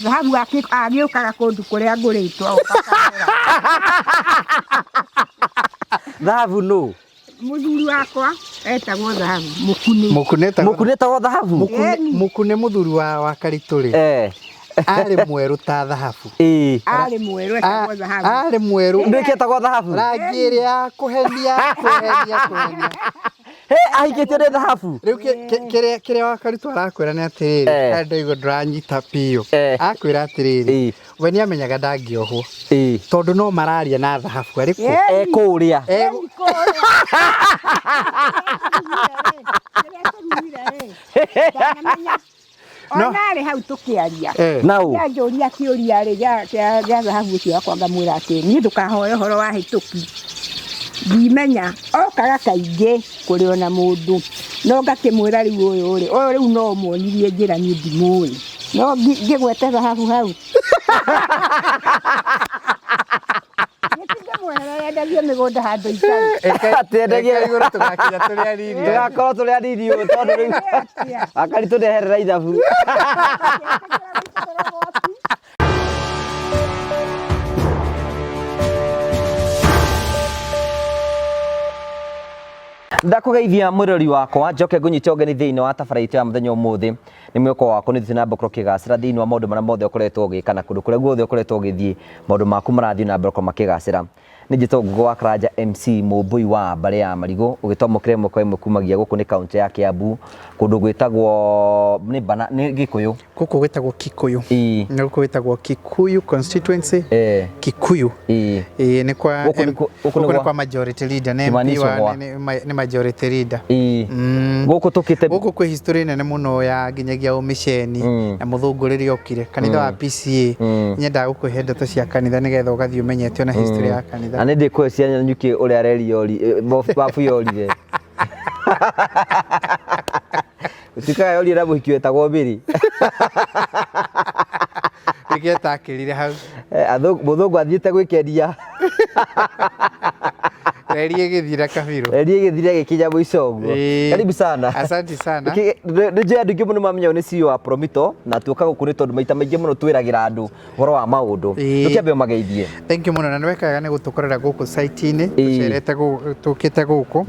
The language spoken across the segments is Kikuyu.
Thahabu agĩũkaga kũndũ kũrĩa ngũrĩtwo agoka akagũra. Thahabu nũ? Mũthuri wakwa etagwo Thahabu Mũkunĩ. Mũkunĩ etagwo Mũkunĩ etagwo Thahabu? Ĩni. Mũkunĩ mũthuri wa Karitũ rĩ, arĩ mwerũ ta thahabu. Arĩ mwerũ etagwo Thahabu. Arĩ mwerũ. Nĩkĩ etagwo Thahabu? Rangi ĩrĩa ya kũhenia, kũhenia, kũhenia. Hĩ, ahikĩtio nĩ Thahabu? Rĩu kĩrĩa wa Karitũ arakwĩra nĩ atĩrĩrĩ, harĩa ndaigua ndũranyita biũ. Akwĩra atĩrĩrĩ, we nĩ amenyaga ndangĩohwo. Tondũ no mararia na Thahabu arĩ kũ? Kũrĩa. Kĩrĩa tũrugire rĩ, ndanamenya. Ona arĩ hau tũkĩaria. Na ũ? Kĩanjũria kĩũria rĩ gĩa thahabu ũcio wakwa ngamwĩra atĩ niĩ ndũkahoe ũhoro wa hĩtũki. Ndimenya okaga kaingĩ kũrĩ ona mũndũ no ngakĩmwĩra rĩu ũyũ rĩ, ũyũ rĩu no ũmuonirie njĩra niĩ ndimũĩ. No ngĩgwete thahabu hau. Ngĩmweherera endagie mĩgũnda handũ itarĩ. Atĩ endagie Eka igũrũ tũgakinya tũrĩ anini. Tũgakorwo tũrĩ anini ũũ tondũ rĩu Akaritũ ndeherera ithabu. Ndakũgeithia mwĩrori wakwa njoke ngũnyite ũgeni thĩinĩ wa tabara itũ ya mũthenya ũmũthĩ. Nĩ mwĩhoko wakwa nĩ ũthiĩte na mbere gũkorwo ũkĩgacĩra thĩinĩ wa maũndũ marĩa mothe ũkoretwo ũgĩka na kũndũ kũrĩa guothe ũkoretwo ũgĩthiĩ, maũndũ maku marathiĩ na mbere gũkorwo makĩgacĩra. Nĩ njĩtagwo Ngũgĩ wa Karanja MC Mũmbũi wa mbarĩ ya Marigũ, ũgĩtwamũkĩra ĩmwe kwa ĩmwe kumagia gũkũ nĩ kaũntĩ ya Kiambu, kũndũ gwĩtagwo nĩ Bana, nĩ Gĩkũyũ. Gũkũ gwĩtagwo Kikuyu. Na gũkũ gwĩtagwo Kikuyu constituency. Kikuyu. Ĩĩ nĩ kwa Gũkũ nĩ gũkũ nĩ kwa majority leader, nĩ Kimani MP wa Ichung'wa. nĩ majority leader. Gũkũ tũkĩte Gũkũ kwĩ history nene mũno ya nginyagia ũmĩceni na mũthũngũ rĩrĩa okire kanitha wa PCA. Nyendaga gũkũhe ndeto cia kanitha nĩgetha ũgathiĩ ũmenyete ona history ya kanitha. Na nĩ ndĩkũhe cia Nanyuki ũrĩa reri babu yorire. Gũtuĩkaga yorire na mũhiki wetagwo Mary. Nĩkĩo etakĩrire hau. Mũthũngũ athiĩte gwĩkenia. Reri ĩgĩthira kabirũ. Reri ĩgĩthira ĩgĩkinya mũico ũguo. Karibu sana. Asante sana. Nĩ njũĩ andũ aingĩ mũno mamenya nĩ CEO wa Promito na tuoka gũkũ nĩ tondũ maita maingĩ mũno twĩragĩra andũ ũhoro wa maũndũ. Tũkĩambe ũmageithie. Thank you mũno na nĩ wekaga nĩ gũtũkorera gũkũ site-inĩ tũcerete tũkĩte gũkũ.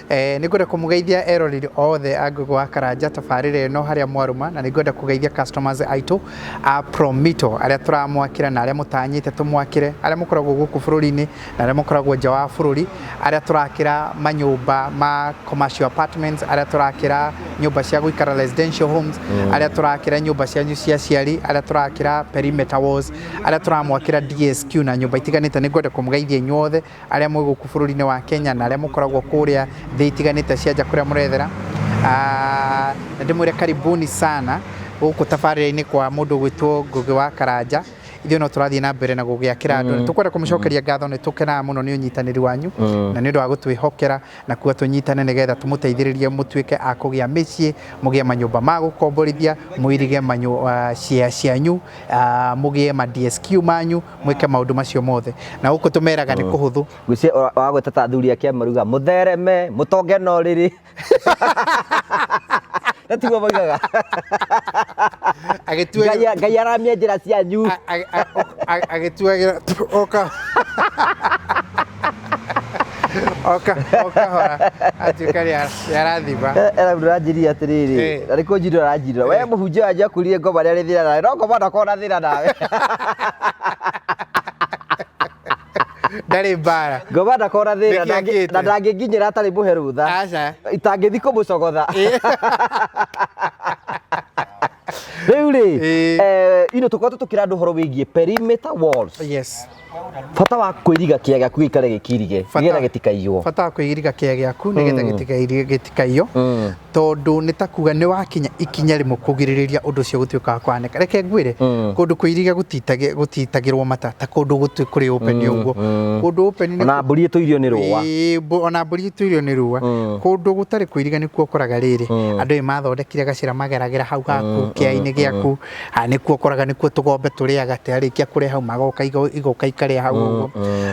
Nĩ ngwenda kũmũgeithia eroreri othe a Ngũgĩ wa Karanja tabarĩra ĩno harĩa mwarũma, na nĩ ngwenda kũgeithia customers aitũ a Promito arĩa tũramwakĩra na arĩa mũtanyĩte tũmwakĩre, arĩa mũkoragwo gũkũ bũrũri-inĩ na arĩa mũkoragwo nja wa bũrũri, arĩa tũrakĩra manyũmba ma commercial apartments, arĩa tũrakĩra nyũmba cia gũikara residential homes, arĩa tũrakĩra nyũmba cianyu cia aciari, arĩa tũrakĩra perimeter walls, arĩa tũramwakĩra DSQ na nyũmba itiganĩte. Nĩ ngwenda kũmũgeithia inyuothe arĩa mwĩ gũkũ bũrũri-inĩ wa Kenya na arĩa mũkoragwo kũrĩa thĩ itiganĩte cia nja kũrĩa mũrethera. Na ndĩmwĩre karibuni sana gũkũ tabarĩra-inĩ kwa mũndũ ũgwĩtwo Ngũgĩ wa Karanja. Ithuĩ no tũrathiĩ na mbere na gũgĩakĩra andũ. Nĩ tũkwenda kũmũcokeria ngatho, nĩ tũkenaga mũno nĩ ũnyitanĩri wanyu na nĩ ũndũ wa gũtwĩhokera na kuga tũnyitane nĩgetha tũmũteithĩrĩrie mũtuĩke a kũgĩa mĩciĩ, mũgĩe manyũmba ma gũkomborithia, mũirige share cianyu, mũgĩe ma DSQ manyu, mwĩke maũndũ macio mothe. Na gũkũ tũmeraga nĩ kũhũthũ. Ngwĩciria wagweta ta athuri a kĩama ruga mũthereme, mũtonge na ũrĩrĩ. Na tiguo moigaga. Ngai aramia njĩra cianyu. Agĩtuagĩra oka oka okahora atuĩka nĩ arathima. Era mũndũ aranjĩrire atĩrĩrĩ, na nĩ kũnjirĩra aranjirĩra, we mũhunjia wanyu akwĩrire ngoma nĩ arĩ thĩna nawe, no ngoma ndakoragwo na thĩna nawe. Ndarĩ mbara. Ngoma ndakoragwo na thĩna, Nĩkĩ akĩte? na ndangĩnginyĩra atarĩ mũhe rũtha. Aca. Itangĩthiĩ kũmũcogotha. Rĩu rĩ, ino tũkoretwo tũkĩra andũ ũhoro wĩgiĩ perimeter walls. Yes. Bata wa kwĩriga kĩea gĩaku gĩikare gĩkirige, nĩgetha gĩtikaiywo. Bata wa kwĩiriga kĩea gĩaku nĩgetha gĩtikaiywo, tondũ nĩ ta kuga nĩ wakinya ikinya rĩmwe kũgirĩrĩria ũndũ ũcio gũtuĩka wa kũhanĩka. Reke ngwĩre, kũndũ kwĩirige gũtitagĩrwo mata ta kũndũ kũrĩ open ũguo. Kũndũ open nĩ Ona mbũri ĩtũirio nĩ rũa. Ĩĩ, ona mbũri ĩtũirio nĩ rũa. Kũndũ gũtarĩ kwĩirige nĩkuo ũkoraga rĩrĩ, andũ nĩ mathondekire gacĩra mageragĩra hau haku kĩea-inĩ gĩaku, nĩkuo ũkoraga Ũkoraga nĩkuo tũgombe tũrĩaga te arĩkia kũrĩa hau magoka igoka ikarĩa hau ũguo.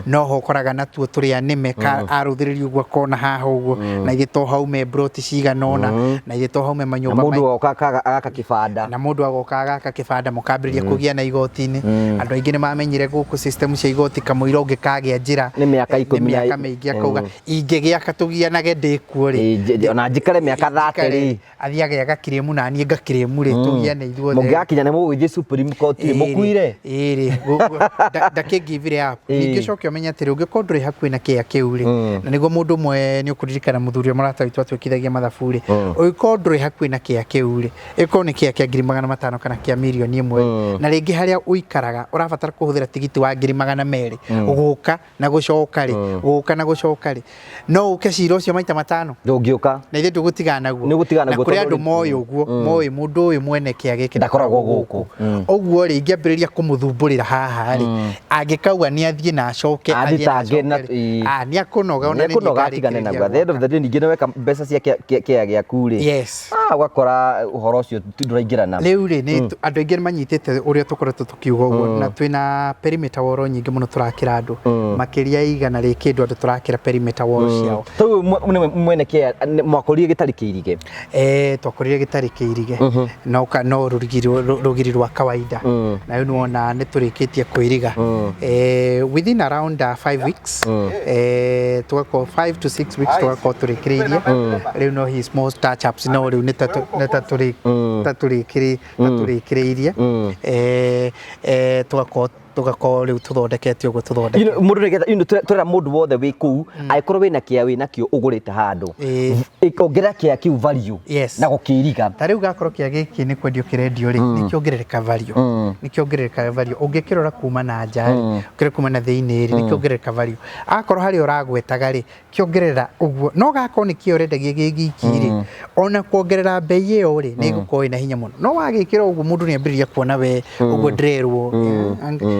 Noho ũkoraga natuo tũrĩa nĩme arũthĩrĩria ũguo akona haha ũguo, na ithe to haume mburoti cigana ũna, na ithe to haume Na manyũmba mũndũ agoka agaka kĩbanda. Na mũndũ agoka agaka kĩbanda, mũkambĩrĩria kũgia na igoti-inĩ. Andũ aingĩ nĩ mamenyire gũkũ system cia igoti kamũira ũngĩkagĩa njĩra Nĩ mĩaka nĩ 10 na mĩaka mĩingĩ, akauga ingĩgĩaka tũgianage ndĩkuo rĩ. Ĩ, ona njikare mĩaka 30 rĩ. Athiage agakirĩmu na niĩ ngakirĩmu rĩ, tũgiane ithuothe. Mũngĩgakinya nĩ mũgũgĩthiĩ Supreme Court rĩ, mũkuire. Ĩrĩ ndakĩngivire up. Ningĩ ũcoke ũmenye atĩrĩ, ũngĩkorwo ndũrĩ hakuhĩ na kĩea kĩu rĩ, na nĩguo mũndũ ũmwe nĩ ũkũririkana mũthuri ũrĩa mũrata witũ atuĩkithagia mathabu rĩ, ũngĩkorwo ndũrĩ hakuhĩ na kĩea kĩu rĩ, ĩkorwo nĩ kĩea kĩa 500,000 kana kĩa 1 mirioni na rĩngĩ harĩa ũikaraga ũrabatara kũhũthĩra tigiti wa 200,000 gũka na gũcoka rĩ, gũka na gũcoka rĩ, no ũke cira ũcio maita matano? Ndũngĩũka. Na ithuĩ tũgũtigana naguo. Nĩ ũgũtigana Na naguo kũrĩ tondũ andũ moĩ ũguo, moĩ mũndũ ũyũ mwene kĩa gĩkĩ Ndakoragwo gũkũ. Ũguo rĩ, ingĩambĩrĩria kũmũthumbũrĩra haha rĩ, angĩkauga nĩ athiĩ na acoke, athiĩ na Athitange na acoke rĩ, ah, nĩ akũnoga ona nĩ niĩ Nĩekũnoga atigane ngarĩkĩrĩria naguo. At the end of gwaka. the day, ningĩ nĩ weka mbeca cia kĩa gĩaku rĩ, Yes. ah, ũgakora ũhoro ũcio ndũraingĩrana. Rĩu rĩ, nĩ andũ aingĩ nĩ manyitĩte ũrĩa tũkoretwo tũkiuga ũguo, na twĩna perimeter wall nyingĩ mũno tũrakĩra andũ, makĩria 100 rĩ kĩndũ andũ tũrakĩra perimeter wall ciao. Tau nĩwe mwene kĩa mwakorire gĩtarĩ kĩirige? Eh, twakorire gĩtarĩ kĩirige, no ka no rũgiri rwa kawaida, na rĩu nĩwona nĩ tũrĩkĩtie kũiriga within around 5 weeks, tugakorwo 5 to 6 weeks tugakorwo tũrĩkĩrĩirie. Rĩu no hi small touch ups, no rĩu nĩ ta nĩ ta tũrĩ ta tũrĩkĩrĩ ta tũrĩkĩrĩirie, tugakorwo rĩu tũthondekete ũguo tũthondekete. Mũndũ nĩgetha tũrera mũndũ wothe wĩ kũu, angĩkorwo wĩna kĩa wĩ nakĩo ũgũrĩte handũ, ongerera kĩa kĩu value na gũkĩiriga. Ta rĩu gakorwo kĩa gĩkĩ nĩ kwendio kĩrendio rĩ, nĩ kĩongerereka value, nĩ kĩongerereka value. Ũngĩkĩrora kuma na nja rĩ, ũkĩrora kuma na thĩinĩ rĩ, nĩ kĩongerereka value. Akorwo harĩa ũragwetaga rĩ, kĩongerera ũguo, no gakorwo nĩ kĩo ũrendagia gĩ giki rĩ, ona kuongerera mbei ĩyo rĩ, nĩ ĩgũkorwo ĩna hinya mũno. No wagĩkĩra ũguo, mũndũ nĩ ambĩrĩria kuona we ũguo ndĩrerwo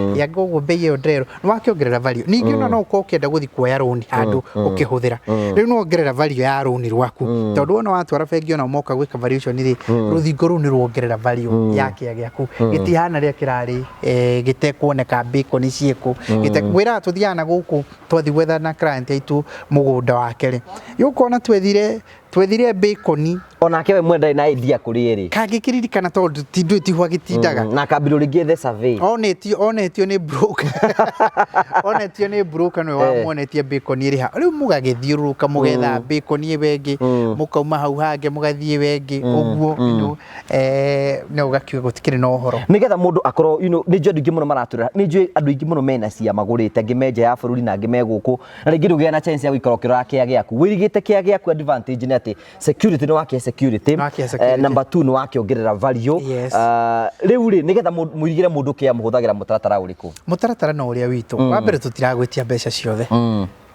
yanga ũguo mbei ĩyo ndĩrerwo, nĩ wakĩongerera value. Ningĩ ona no ũkorwo ũkĩenda gũthiĩ kuoya rũni handũ ũkĩhũthĩra, rĩu nĩ wongerera value ya rũni rwaku, tondũ wona watwara bengi ona moka gwĩka valuation rĩ, rũthingo rũu nĩ ruongerera value ya kĩa gĩaku. Gĩtihana rĩa kĩrarĩ gĩtekuoneka bacon ciĩkũ. Ngwĩraga tũthiaga na gũkũ, twathiĩ gwetha na client aitũ mũgũnda wake rĩ, yũkona twethire bacon. Onake we mwene ndarĩ na idea kũrĩ ĩrĩ. Kangĩkĩririkana, tondũ ti ndũĩ tihwa gĩtindaga. Na akambirwo rĩngĩ ethe survey. Onetio nĩ broker nĩwe wamuonetie bacon ĩrĩ ha. Rĩu mũgagĩthiũrũrũka mũgetha bacon ĩyo ĩngĩ, mũkauma hau hangĩ mũgathiĩ ĩyo ĩngĩ ũguo, no ũgakiuga gũtikĩrĩ na ũhoro. Nigetha mũndũ akorwo nĩ njũĩ andũ aingĩ mũno maratũrera, nĩ njũĩ andũ aingĩ mũno mena cia magũrĩte, angĩ me nja ya bũrũri na angĩ me gũkũ, na rĩngĩ ndũgĩa na chance ya gũikara ũkĩrora kĩa gĩaku wĩrigĩte kĩa gĩaku. Advantage nĩ atĩ security, nĩ wakĩhe security. Nĩ wakĩhe security. Number two, nĩ wakĩongerera value. Rĩu rĩ, nĩgetha mũirigĩre mũndũ kĩa mũhũthagĩra mũtaratara ũrĩkũ? Mũtaratara no ũrĩa witũ wa mbere, tũtiragwĩtia mbeca ciothe,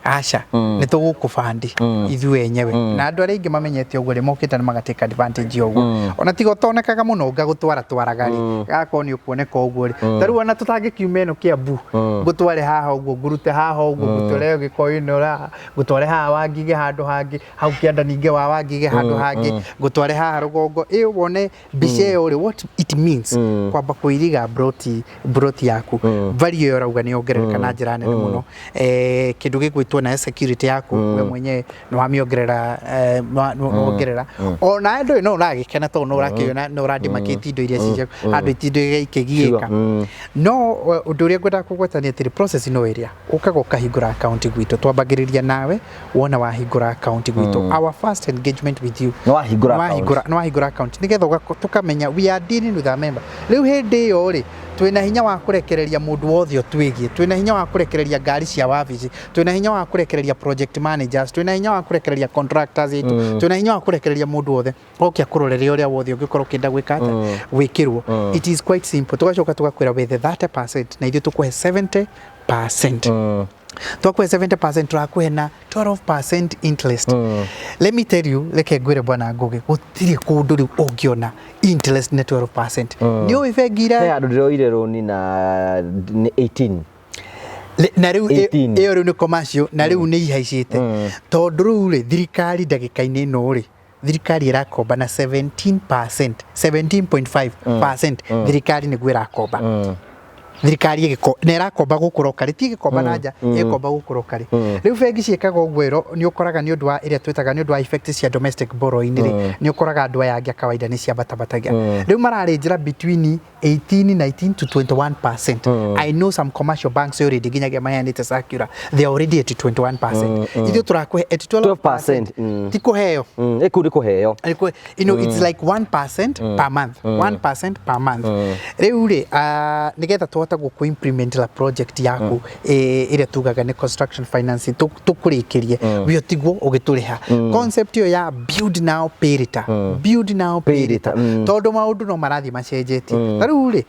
aca, nĩ tũgũkũbandi ithuĩ enyewe, na andũ arĩa aingĩ mamenyete ũguo rĩ, mokĩte na magatake advantage ya ũguo. Ona tiga ũtonekaga mũno ngagũtwara twaraga rĩ, gakorwo nĩ ũkuoneka ũguo rĩ, ta rĩu ona tũtangĩkiuma ĩno Kĩambu, ngũtware haha ũguo, ngũrute haha ũguo, ngũtware Gĩkũyũ haha, ngũtware haha Wangige handũ hangĩ, hau kĩanda ningĩ wa Wangige handũ hangĩ, ngũtware haha rũgongo ĩ, wone mbica ĩyo rĩ, what it means kwamba kũiriga broti yaku, value ĩyo ũrauga nĩ yongerereka na njĩra nene mũno. Kĩndũ gĩgwĩtwo na security yaku we mwenyewe nĩ wamĩongerera, nĩ wongerera ona ndũĩ no ũragĩkena tondũ no ũrakĩona no ũrandimakĩti indo iria ci ciaku handũ itindo ikĩgiĩka. No ũndũ ũrĩa ngwendaga kũgweta nĩ atĩrĩ, process no ĩrĩa ũkaga ũkahingũra account gwitũ, twambagĩrĩria nawe wona wahingũra account gwitũ, our first engagement with you. Nĩ wahingũra account. Nĩ wahingũra account nĩgetha tũkamenya we are dealing with a member. Rĩu hĩndĩ ĩyo rĩ, twĩna hinya wa kũrekereria mũndũ wothe ũtwĩgiĩ, twĩna hinya wa kũrekereria ngari cia wabici, twĩna hinya wa kũrekereria project managers, twĩna hinya wa kũrekereria contractors aitũ, twĩna hinya wa kũrekereria mũndũ wothe oke akũrorere ũrĩa wothe ũngĩkorwo ũkĩenda gwĩka atĩa gwĩkĩrwo. It is quite simple. Tũgacoka tũgakwĩra with 30% na ithuĩ tũkũhe 70%. Twakũhe 70%, tũrakũhe na 12% interest. Let me tell you, reke ngwĩre bwana Ngũgĩ, gũtirĩ kũndũ rĩu ũngĩona interest nĩ 12%. Nĩ ũĩ bengi He ira handũ ndĩroire rũni na nĩ 18. Na rĩu 18. Ĩyo rĩu nĩ commercial, na rĩu nĩ ihaicĩte, tondũ rĩu rĩ, thirikari ndagĩka-inĩ ĩno rĩ, Thirikari ĩrakomba na 17%, 17.5%. Thirikari nĩguo ĩrakomba. Thirikari ĩgĩko na ĩrakomba gũkũ locally, ti ĩgĩkomba na nja, ĩgĩkomba gũkũ locally. Rĩu bengi ciĩkaga ũguo ĩro nĩ ũkoraga nĩ ũndũ wa ĩrĩa twĩtaga nĩ ũndũ wa effect cia domestic borrowing rĩ, nĩ ũkoraga andũ aya angĩ a kawaida nĩ ciambatabatagia. Rĩu mararĩnjĩra between 18, 19 to 21%. I know some commercial banks already nginyagia maheanĩte circular, they are already at 21%. Ithuĩ tũrakũhe at 12%. 12%. Ti kũheo. Ĩkũ nĩ kũheo. It's like 1% per month, 1% per month. Rĩu rĩ, nĩgetha tũhote gũkũ implement la project yaku, ĩrĩa tugaga nĩ construction financing, tũkũrĩkĩrie wĩ tiguo ũgĩtũrĩha, concept ĩyo ya build now pay later, build now pay pay later, later, tondũ maũndũ no marathiĩ macenjetie. Ta rĩu rĩ,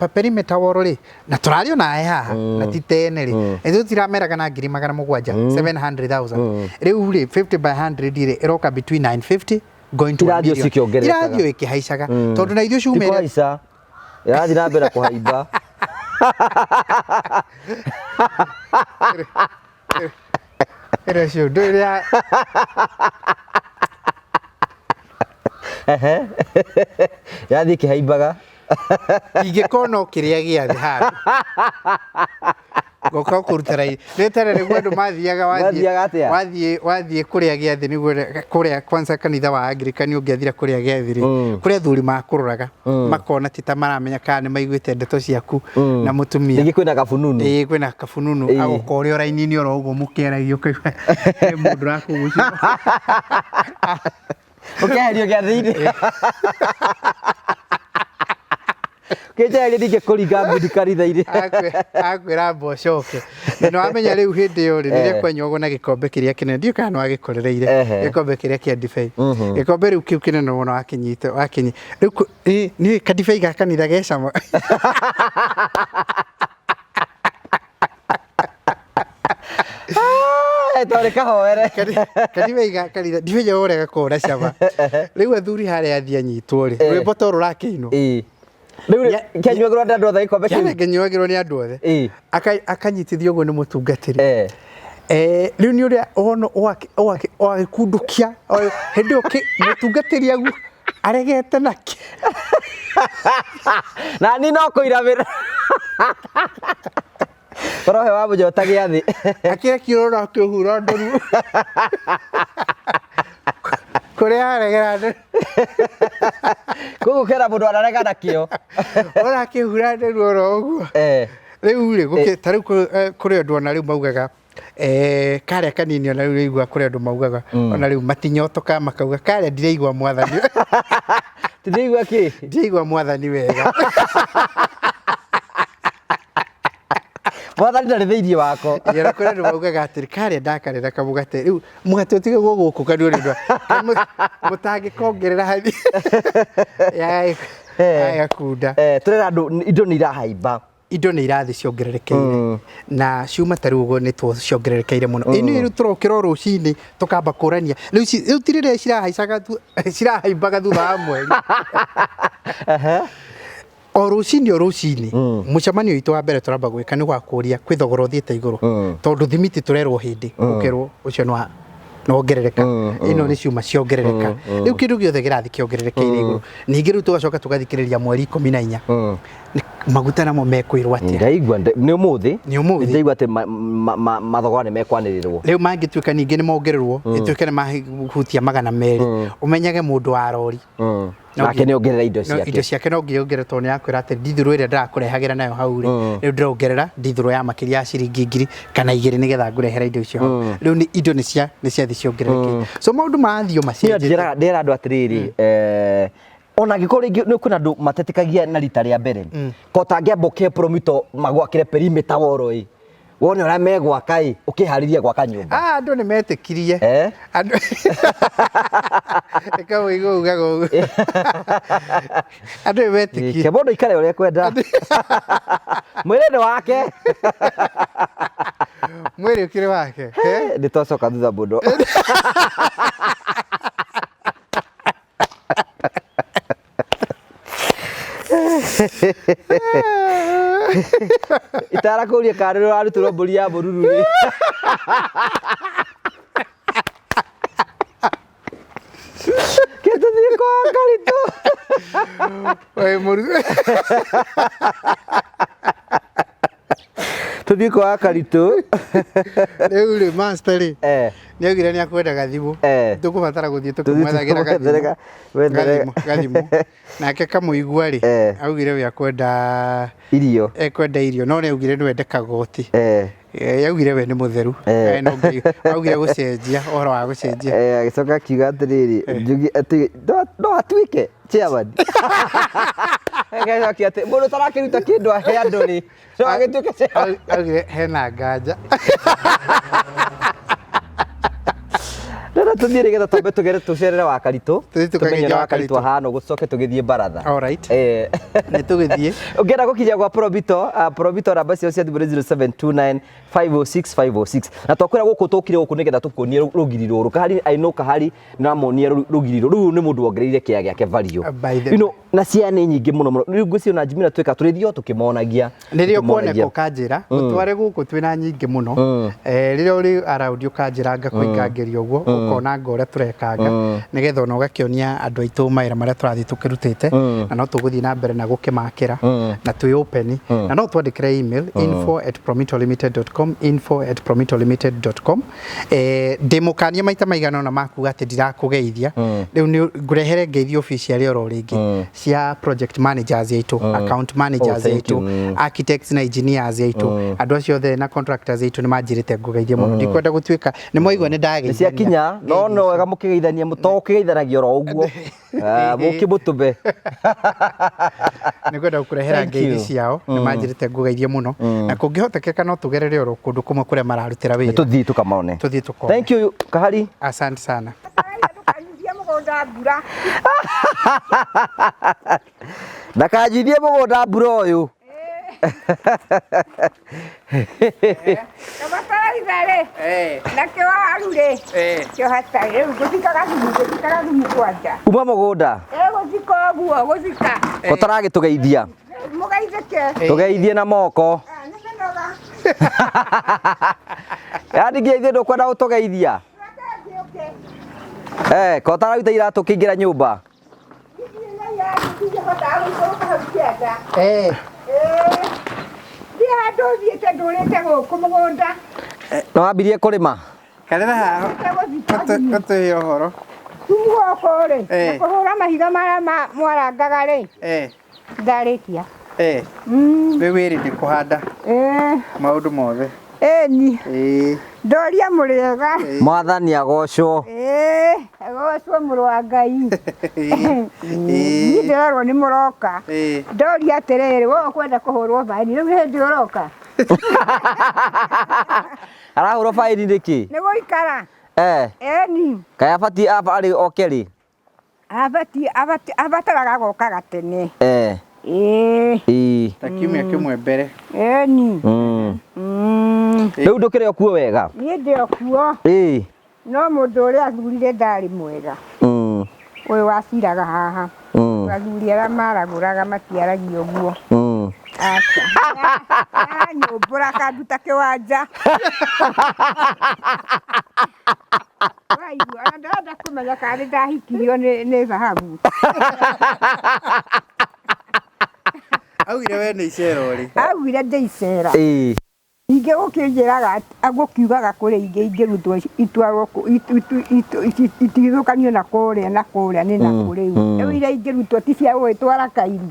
perimeter wall rĩ, na tũrario nawe haha na ti tene rĩ, ithuĩ tũtirameraga na 700,000, 700,000. Rĩu rĩ, 50 by 100 rĩ, ĩroka between 950 going to 1 Irathiĩ million. cikĩongererekaga. Irathiĩ ĩkĩhaicaga, tondũ na ithuĩ Ti ciumĩre kũhaica, ĩrathiĩ na mbere kũhaimba. Ĩrĩa cio ndũrĩa. Ehe. Ĩrathiĩ ĩkĩhaimbaga. Ingĩkorwo no kĩrĩa gĩathĩ handũ goka kũruta raini nĩ tene nĩguo andũ mathiaga wathiĩ Mathiaga atĩa? Wathiĩ kũrĩa gĩathĩ nĩguo kũrĩa kwanza kanitha wa Anglican, ũngĩathire kũrĩa gĩathĩ rĩ, kũrĩa athuri makũroraga makona ti ta maramenya kana nĩ maiguĩte ndeto ciaku na mũtumia. Rĩngĩ kwĩna kabununu. Ĩĩ, kwĩna kabununu. Agoka ũrĩa raini-inĩ oro ũguo mũkĩaragia, ũkaigua he mũndũ ũrakũgucia. Ũkĩeherio gĩathĩ-inĩ. Kĩnjeherie ningĩ kũringa ngundi kanitha-inĩ. Akwĩra amba ũcoke, na nĩ wamenya rĩu hĩndĩ ĩyo rĩ, rĩrĩa kwanyuagwo na gĩkombe kĩrĩa kĩnene, ndiũĩ kana nĩ wagĩkorereire, gĩkombe kĩrĩa kĩa ndibei, gĩkombe rĩu kĩu kĩnene mũno wakinyite wakinyi rĩu nĩ kadibei ga kanitha ge cama. Twarĩ kahoere. Kadibei ga kanitha ndimenya ũrĩa gakoragwo na cama. Rĩu athuri harĩa athiĩ anyitwo rĩ, rwĩmbo to rũrakĩinwo. Rĩu rĩ, kĩanyuagĩrwo nĩ andũ othe gĩkombe kĩu? Kĩanyuagĩrwo nĩ andũ othe. Akanyitithio ũguo nĩ mũtungatĩri. Rĩu nĩ ũrĩa wona ũgagĩkundukia hĩndĩ ĩyo mũtungatĩri agu aregete nakĩ. Na niĩ no kũiramĩra. Ũrohe wa mũnyota gĩathĩ. Akĩrekio ũrona akĩhura ndũru kũrĩa aregera ndũru. Koguo kera mũndũ ararega nakĩo. Ona akĩhura ndũru oro ũguo. Rĩu rĩ, ta rĩu kũrĩ andũ ona rĩu maugaga, karĩa kanini, ona rĩu ũraigua kũrĩ andũ maugaga ona rĩu matinyotoka, makauga karĩa ndiraigua mwathani. Tindĩigua kĩ? Ndiraigua mwathani wega. Mwathani ndarĩ thĩinĩ wako. Ĩĩ, ona kũrĩ andũ maugaga atĩrĩ karĩa ndakarĩra kamũgate rĩu mũgate ũtigagwo gũkũ kanua nĩ ũndũ mũtangĩkongerera hani yagakunda. Tũrera andũ indo nĩ irahaimba. Indo nĩ irathiĩ ciongererekeire na ciuma ta rĩu ũguo nĩ ciongererekeire mũno. Ĩ nĩ rĩu tũrokĩra o rũcinĩ tũkamba kũrania rĩu rĩu ti rĩrĩa cirahaicaga cirahaimbaga thutha wa mweri. O rũcinĩ o rũcinĩ, mũcemanio witũ wa mbere tũramba gwĩka nĩ gwakũria kwĩ thogora ũthiĩte igũrũ, tondũ thimiti tũrerwo hĩndĩ ũkerwo ũcio nĩ wa nongerereka, ĩno nĩ ciuma ciongerereka. Rĩu kĩndũ gĩothe kĩrathiĩ kĩongererekeire igũrũ. Ningĩ rĩu tũgacoka tũgathikĩrĩria mweri 14 maguta namo mekwĩrwo atĩa. Ndaigua nĩ ũmũthĩ. Nĩ ũmũthĩ. Ndaigua atĩ mathogora nĩ mekwanĩrĩrwo. Rĩu mangĩtuĩka ningĩ nĩ mongererwo, ĩtuĩke nĩ mahutia 200, ũmenyage mũndũ wa rori nake nĩ ongerera indo no, ciake. Indo ciake no nginya ongerere, tondũ nĩ akwĩra atĩ ndithũrũ ĩrĩa ndĩrakũrehagĩra nayo hau rĩ, rĩu ndĩrongerera ndithũrũ ya makĩria ya ciringi 2 kana 2 nĩgetha ngũrehere indo icio hau. Rĩu nĩ indo nĩ ciathiĩ ciongererekete, so maũndũ marathiĩ o Niĩ macenjetie. Ndĩrera andũ atĩrĩrĩ, ona angĩkorwo rĩngĩ nĩ kwĩna andũ matetĩkagia na rita rĩa mbere, ko tangĩamba ũkĩhe promito magwakĩre perimeter wall ĩ, wone ũrĩa megwaka ĩ, ũkĩharĩria gwaka nyũmba. Ah, andũ nĩ metĩkirie. Andũ reka ũigue ugaga ũguo, andũ nĩ metĩkirie. Ke mũndũ aikare ũrĩa ekwenda, mwĩrĩ nĩ wake. Mwĩrĩ ũkĩrĩ wake. Nĩ twacoka thutha mũno. Itarakũria kana nĩ ũrarutĩrwo mbũri ya mũruru rĩ. Kwa Karitũ. Wĩ mũru- Tũthiĩ kwa Karitũ. Rĩu rĩ master rĩ nĩ augire nĩ akwenda gathimũ. Tũkũbatara gũthiĩ Tũthiĩ tũkĩmwethagĩra tũkĩmwethere gathimũ. wethere- Gathimũ, gathimũ. Nake kamũigua rĩ, augire we akwenda Irio. Ekwenda irio no nĩ augire no ende kagoti. Augire we nĩ mũtheru. No Ngai augire gũcenjia ũhoro wa gũcenjia. Agĩcoka akiuga atĩrĩrĩ, Njugi atĩ no atuĩke chairman. Agĩcokia atĩ mũndũ ũtarakĩruta kĩndũ ahe andũ rĩ, no agĩtuĩke chairman. Augire hena nganja. Rĩu tũthiĩ nĩgetha twambe tũgere tũcerere wa Karitũ. Tũthiĩ Tũmenye tũkagerie ũrĩa wa wa Karitũ Karitũ. ahana ũguo tũcoke tũgĩthiĩ baratha. All right. Nĩ tũgĩthiĩ. Ũngĩenda gũkinya gwa Probito, Probito namba ciao cia thimũ nĩ 0729 506 506. Na twakwĩra gũkũ tũkire gũkũ nĩgetha tũkuonie rũgiri rũrũ. Kahari, I know Kahari nĩramonia rũgiri rũrũ. Rũu nĩ mũndũ wongereire kĩea gĩake value. By the You know, na ciana nĩ nyingĩ mũno mũno. Rĩu ngwĩciria ona Jimmy na twĩka tũrĩthiĩ o tũkĩmonagia. Rĩrĩa ũkuoneka Tũkĩmonagia. ũkanjĩra ũtware gũkũ twĩna nyingĩ mũno. Rĩrĩa ũrĩ around ũkanjĩra ngakũingangĩria ũguo ũkona nga ũrĩa tũrekanga nĩgetha ona ũgakĩonia andũ aitũ mawĩra marĩa tũrathiĩ tũkĩrutĩte na no tũgũthiĩ na mbere na gũkĩmakĩra na twĩ open na no twandĩkĩre email info@promitolimited.com, info@promitolimited.com. Ndĩmũkanie maita maigana ũna makuga atĩ ndirakũgeithia rĩu nĩ ngũrehere ngeithi officially oro rĩngĩ cia project managers aitũ, account managers Oh, thank you. aitũ, architects na engineers aitũ, andũ acio othe na contractors aitũ nĩ manjĩrĩte ngũgeithie mũno. Ndikwenda gũtuĩka nĩ mwaigua nĩ Nĩ ndageithania. ciakinya no no wega mũkĩgeithania to ũkĩgeithanagia oro ũguo. Mũkĩmũtũme. Nĩ kwenda gũkũrehera Thank ngeithi you. ciao nĩ manjĩrĩte ngũgeithie mũno na kũngĩhotekeka no tũgerere oro kũndũ kũmwe kũrĩa mararutĩra wĩra. Tũthiĩ tũkamone. Tũthiĩ tũkone. Thank you Kahari. Asante sana. Ndũkanyithie mũgũnda mbura. Ndakanjithie mũgũnda mbura ũyũ. Kambataraitha rĩ, nakĩo waru rĩ, kĩo hatarĩ. Rĩu ngũthikaga thumu, ngũthikaga thumu kwanja. Uma mũgũnda. Gũthika ũguo, gũthika. Ũtaragĩtũgeithia. Mũgeithĩke. Tũgeithie na moko. Nĩ mĩnoga. Yaani nginya ithuĩ ndũkwenda gũtũgeithia. Reke ngĩũke. Ko ũtararuta iratũ ũkĩingĩra nyũmba. Ndirĩ na iratũ, ndingĩhotaga gũikũrũka hau kĩanda. Ndirĩ handũ thiĩte ndũrĩte gũkũ mũgũnda. Nĩ wambirie kũrĩma? Karĩra haha Gũthika thumu. ũtũhe ũhoro. Thumu gũkũ rĩ, na kũhũra mahiga marĩa mwarangaga rĩ, ndarĩkia. Rĩu wĩrĩ nĩ kũhanda maũndũ mothe. Ĩni. Ndoria mũrĩega. Mwathani agocwo. Agocwo mũrũ wa Ngai. Niĩ ndĩrerwo nĩ mũroka. Ndoria atĩrĩrĩ, we ũkwenda kũhũrwo baini, rĩu nĩ hĩndĩ ũroka. Arahũrwo baini nĩkĩ? Nĩ gũikara. Ĩni. Kaĩ abatiĩ arĩ oke rĩ? Abatiĩ, abataraga gokaga tene. Ta kiumia kĩmwe mbere. Ĩni. Rĩu ndũkĩrĩ o kuo wega? Niĩ ndĩ o kuo. No mũndũ ũrĩa athurire ndarĩ mwega. Ũyũ waciraga haha. Athuri arĩa maragũraga matiaragia ũguo. Aca. Aranyũmbũra akanduta kĩwanja. Waigua, ona ndĩrenda kũmenya kana nĩ ndahikirio nĩ thahabu. Augire we nĩ icera ũrĩ. Augire ndĩ icera. Ningĩ gũkĩnjĩraga gũkiugaga kũrĩ ingĩ ingĩrutwo itwarwo itigithũkanio na kũrĩa na kũrĩa nĩ na kũrĩu. Rĩu iria ingĩrutwo ti cia gũgĩtwara Kairu.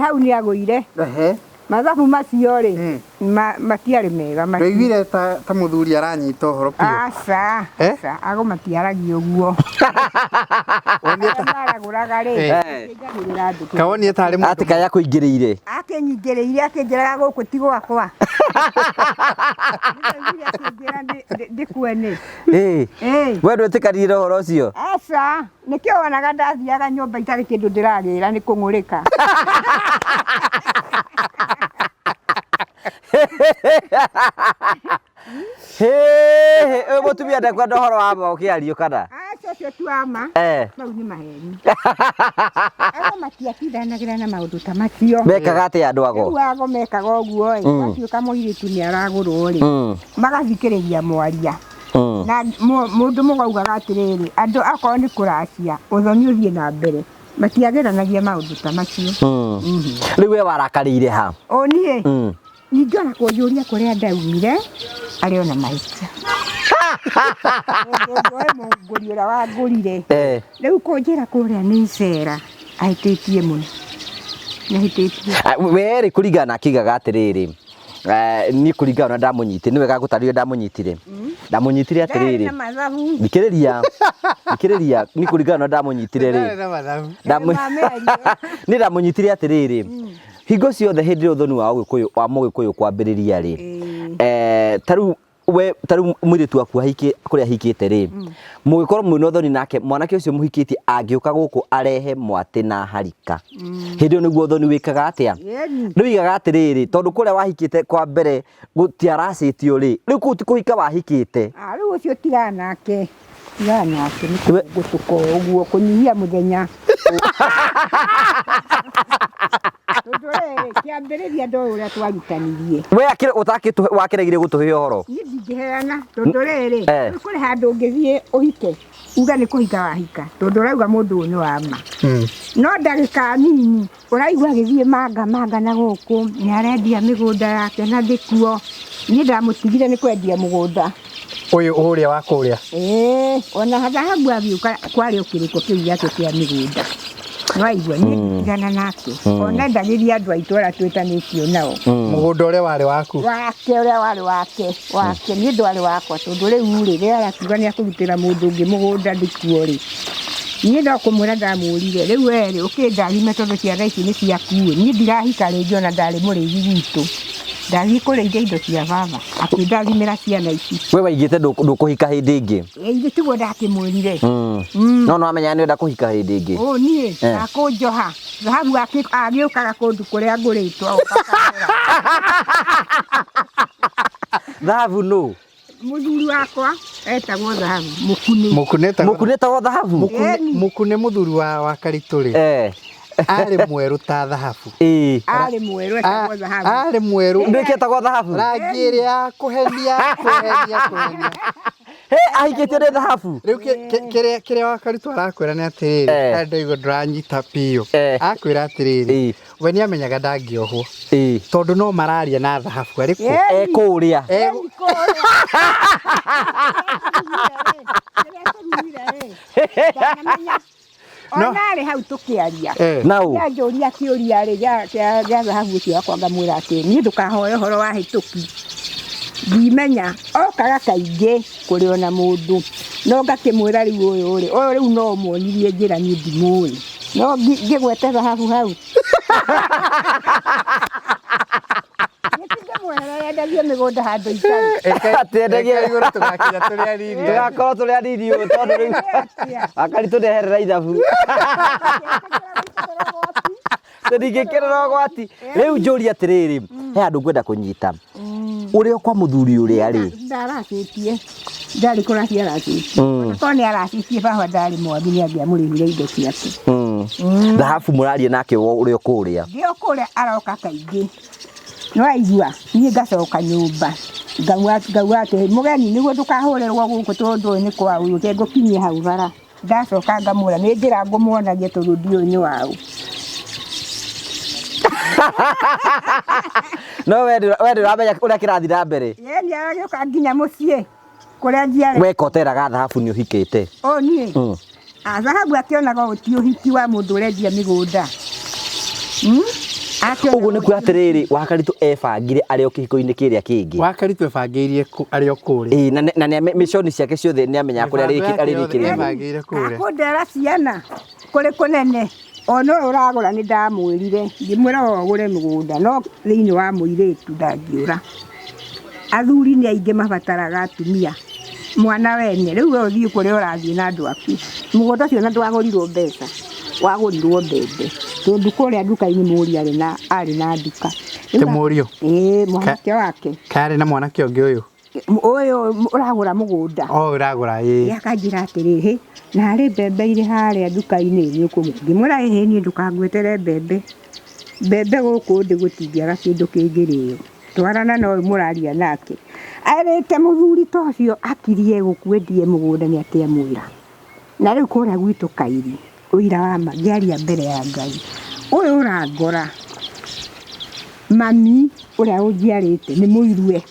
Hau nĩ agũire. Mathabu macio rĩ, matiarĩ mega. Ndũiguire ta mũthuri aranyita ũhoro biũ? Aca, aca, ago matiaragia ũguo. Maragũraga rĩ, akĩnjagĩrĩra andũ. Kawonie tarĩ mũndũ. Atĩ kaĩ akũingĩrĩire? Akĩnyingĩrĩire, akĩnjĩraga gũkũ ti gwakwa. Akĩnjĩra ndĩkuene. We ndwĩtĩkanire ũhoro ũcio? Aca, nĩkĩo wonaga ndathiaga nyũmba itarĩ kĩndũ ndĩragĩra nĩ kũng'ũrĩka. Ũyũ mũtumia ndekwenda ũhoro wa ma ũkĩario kana? Aca, ũcio ti wa ma. Mau nĩ maheni. Ago matiatindanagĩra na maũndũ ta macio. Mekaga atĩa andũ ago? Rĩu ago mekaga ũguo ĩ, gwatuĩka mũirĩtu nĩ aragũrwo rĩ, magathikĩrĩria mwaria. Na mũndũ mũgaugaga atĩrĩrĩ, andũ akorwo nĩ kũracia, ũthoni ũthiĩ na mbere, matiageranagia maũndũ ta macio. Rĩu we warakarĩire ha? O niĩ ningĩ ona kũnjũria kũrĩa ndaumire, arĩ ona mahĩtia. Mũndũ ũngĩ we mũngũri ũrĩa wangũrire. Rĩu kũnjĩra kũrĩa nĩ icera, ahĩtĩtie mũno. Nĩ ahĩtĩtie. We rĩ, kũringana na akiugaga atĩrĩrĩ, niĩ kũringana na ndamũnyitire, nĩ wega ngũtarĩrie ndamũnyitire. Ndamũnyitire Ndarĩ atĩrĩrĩ. na mathabu. Thikĩrĩria, thikĩrĩria, niĩ kũringana na ndamũnyitire rĩ. Ndarĩ na mathabu. Ma mĩario. Niĩ ndamũnyitire atĩrĩrĩ, hingo ciothe hĩndĩ ĩrĩa ũthoni wa ũgĩkũyũ wa mũgĩkũyũ kwambĩrĩria rĩ, ta rĩu we, ta rĩu mũirĩtu waku ahikĩ, kũrĩa ahikĩte rĩ, mũgĩkorwo mwĩna ũthoni nake, mwanake ũcio mũhikĩtie angĩũka gũkũ arehe mwatĩ na harika, hĩndĩ ĩyo nĩguo ũthoni wĩkaga atĩa? Ĩni. Rĩu igaga atĩrĩrĩ, tondũ kũrĩa wahikĩte kwa mbere gũtiaracĩtio rĩ, rĩu kũu ti kũhika wahikĩte. Rĩu ũcio tigana nake. Tigana nake, nĩ gũtũka ũguo, kũnyihia mũthenya. Tondũ rĩrĩ, kĩambĩrĩria ndoĩ ũrĩa twarutanirie. We akĩrĩ ũtakĩtũhe, wakĩregire gũtũhe ũhoro? Niĩ ndingĩheana, tondũ rĩrĩ, kũrĩ handũ ũngĩthiĩ ũhike, uge nĩ kũhika wahika, tondũ ũrauga mũndũ ũyũ nĩ wa ma. No ndagĩka nini, ũraigua agĩthiĩ manga manga na gũkũ, nĩ arendia mĩgũnda yake na ndĩkuo. Niĩ ndamũtigire nĩ kwendia mũgũnda. Ũyũ ũrĩa wa kũrĩa? Ĩĩ, ona thahabu agĩũka kwarĩ o kĩrĩko kĩu gĩake kĩa mĩgũnda. Nĩwaigua, niĩ nditigana nake. Ona endagĩria andũ aitũ arĩa twĩtanĩtio nao. Mũgũnda ũrĩa warĩ waku? Wake, ũrĩa warĩ wake, wake. Niĩ ndwarĩ wakwa, tondũ rĩu rĩ, rĩrĩa arakiuga nĩ akũrutĩra mũndũ ũngĩ mũgũnda ndĩkuo rĩ. Niĩ no kũmwĩra ndamwĩrire, rĩu we rĩ, ũkĩndathime tondũ ciana ici nĩ ciaku ĩ. Niĩ ndirahika rĩngĩ ona ndarĩ mũrĩithi gwitũ. Ndathiĩ kũrĩithia indo cia baba, akĩndathimĩra ciana ici. We waigĩte ndũkũhika hĩndĩ ĩngĩ? Ĩ, ithe tiguo ndakĩmwĩrire. No nĩwamenya nĩũrenda kũhika hĩndĩ ĩngĩ? Ũ, niĩ, akũnjoha. Thahabu agĩũkaga kũndũ kũrĩa ngũrĩtwo, agoka akangũra. Thahabu nũ? Mũthuri wakwa etagwo Thahabu, Mũkunĩ. Mũkunĩ etagwo Mũkunĩ etagwo Thahabu? Ĩni. Mũkunĩ mũthuri wa Karitũ rĩ. Arĩ mwerũ ta thahabu. Arĩ mwerũ etagwo Thahabu. Arĩ mwerũ. Nĩkĩ etagwo Thahabu? Rangi ĩrĩa ya kũhenia, kũhenia, kũhenia. He, ahikĩtio nĩ Thahabu? Rĩu kĩrĩa wa Karitũ arakwĩra nĩ atĩrĩrĩ, harĩa ndaigua ndũranyita biũ. Akwĩra atĩrĩrĩ, we nĩamenyaga ndangĩohwo. Tondũ no mararia na Thahabu arĩ kũ? Kũrĩa. No. Ona arĩ hau tũkĩaria. Nau. Kĩanjũria kĩũria rĩ, gĩa Thahabu ũcio wakwa ngamwĩra atĩ niĩ ndũkahoe ũhoro wa hĩtũki. Ndimenya, okaga kaingĩ kũrĩ ona mũndũ. No ngakĩmwĩra rĩu ũyũ rĩ, ũyũ rĩu no ũmuonirie njĩra niĩ ndimũĩ. No ngĩgwete Thahabu hau. Nĩtingĩmweherera endagie mĩgũnda handũ itarĩ. Atĩ endagie Eka igũrũ tũgakinya tũrĩ anini. Tũgakorwo tũrĩ anini ũũ tondũ rĩu Wakaritũ ndeherera ithabu. Tũtingĩkĩrĩra ũgwati. Rĩu njũrie atĩrĩrĩ, he handũ ngwenda kũnyita. Ũrĩa kwa mũthuri ũrĩa rĩ? Ndaracĩtie. Ndarĩ kũracia aracĩtie. Korwo nĩ aracĩtie baba ndarĩ mwagi nĩ angĩamũrĩhire indo ciake. Thahabu mũraria nake ũrĩa kũrĩa. Ndio kũrĩa aroka kaingĩ. Nĩwaigua, niĩ ngacoka nyũmba. Ngauga atĩ mũgeni nĩguo ndũkahũrĩrwo gũkũ tondũ ũyũ nĩ kwa ũyũ, reke ngũkinyie hau bara. Ndacoka ngamwĩra nĩ njĩra ngũmuonagia tondũ ndiũĩ nĩ waũ. No we ndũramenya ũrĩa kĩrathiĩ na mbere. Ĩĩ, nĩ aragĩũka nginya mũciĩ kũrĩa njiarĩtwo. Weka ũteraga Thahabu nĩ ũhikĩte? Ũ niĩ? Thahabu akĩonaga ũyũ ti ũhiki wa mũndũ ũrendia mĩgũnda. Akĩonaga Ũguo nĩ kuga atĩrĩrĩ, Wakaritũ ebangire arĩ o kĩhiko-inĩ kĩrĩa kĩngĩ. Wakaritũ ebangĩirie arĩ o kũrĩa. Ĩĩ, na mĩconi ciake ciothe nĩ amenyaga kũrĩa Mĩbango yake yothe arĩrĩkĩrĩria. ebangĩire kũrĩa. Akũndera ciana kũrĩ kũnene. Ona ũyũ ũragũra nĩ ndamwĩrire, ngĩmwĩra we ũgũre mũgũnda, no thĩinĩ wa mũirĩtu ndangĩũra. Athuri nĩ aingĩ mabataraga atumia. Mwana wene, rĩu we ũthiĩ kũrĩa ũrathiĩ na andũ aku. Mũgũnda ũcio na ndwagũrirwo mbeca, wagũrirwo mbembe. Tondũ kũrĩa nduka-inĩ mũriũ arĩ na nduka. Ti mũriũ? Ĩĩ, mwanake wake. Karĩ na mwanake ũngĩ ũyũ? Ũyũ ũragũra mũgũnda. O, ũragũra, ĩĩ. Ĩ, akanjĩra atĩrĩ, hĩ, na harĩ mbembe irĩ harĩa nduka-inĩ nĩ ũkũgũra. Ngĩmwĩra, ĩhĩ, niĩ ndũkangwetere mbembe. Mbembe gũkũ ndĩ gũtingĩaga kĩndũ kĩngĩrĩo. Twarana na ũyũ mũraria nake. Erĩte mũthuri ta ũcio akirie gũkwendie mũgũnda nĩ atĩ amwĩra. Na rĩu kũrĩa gwitũ Kairi, ũira wa ma ngĩaria mbere ya Ngai, ũyũ ũrangora mami ũrĩa ũnjiarĩte nĩ mũirue.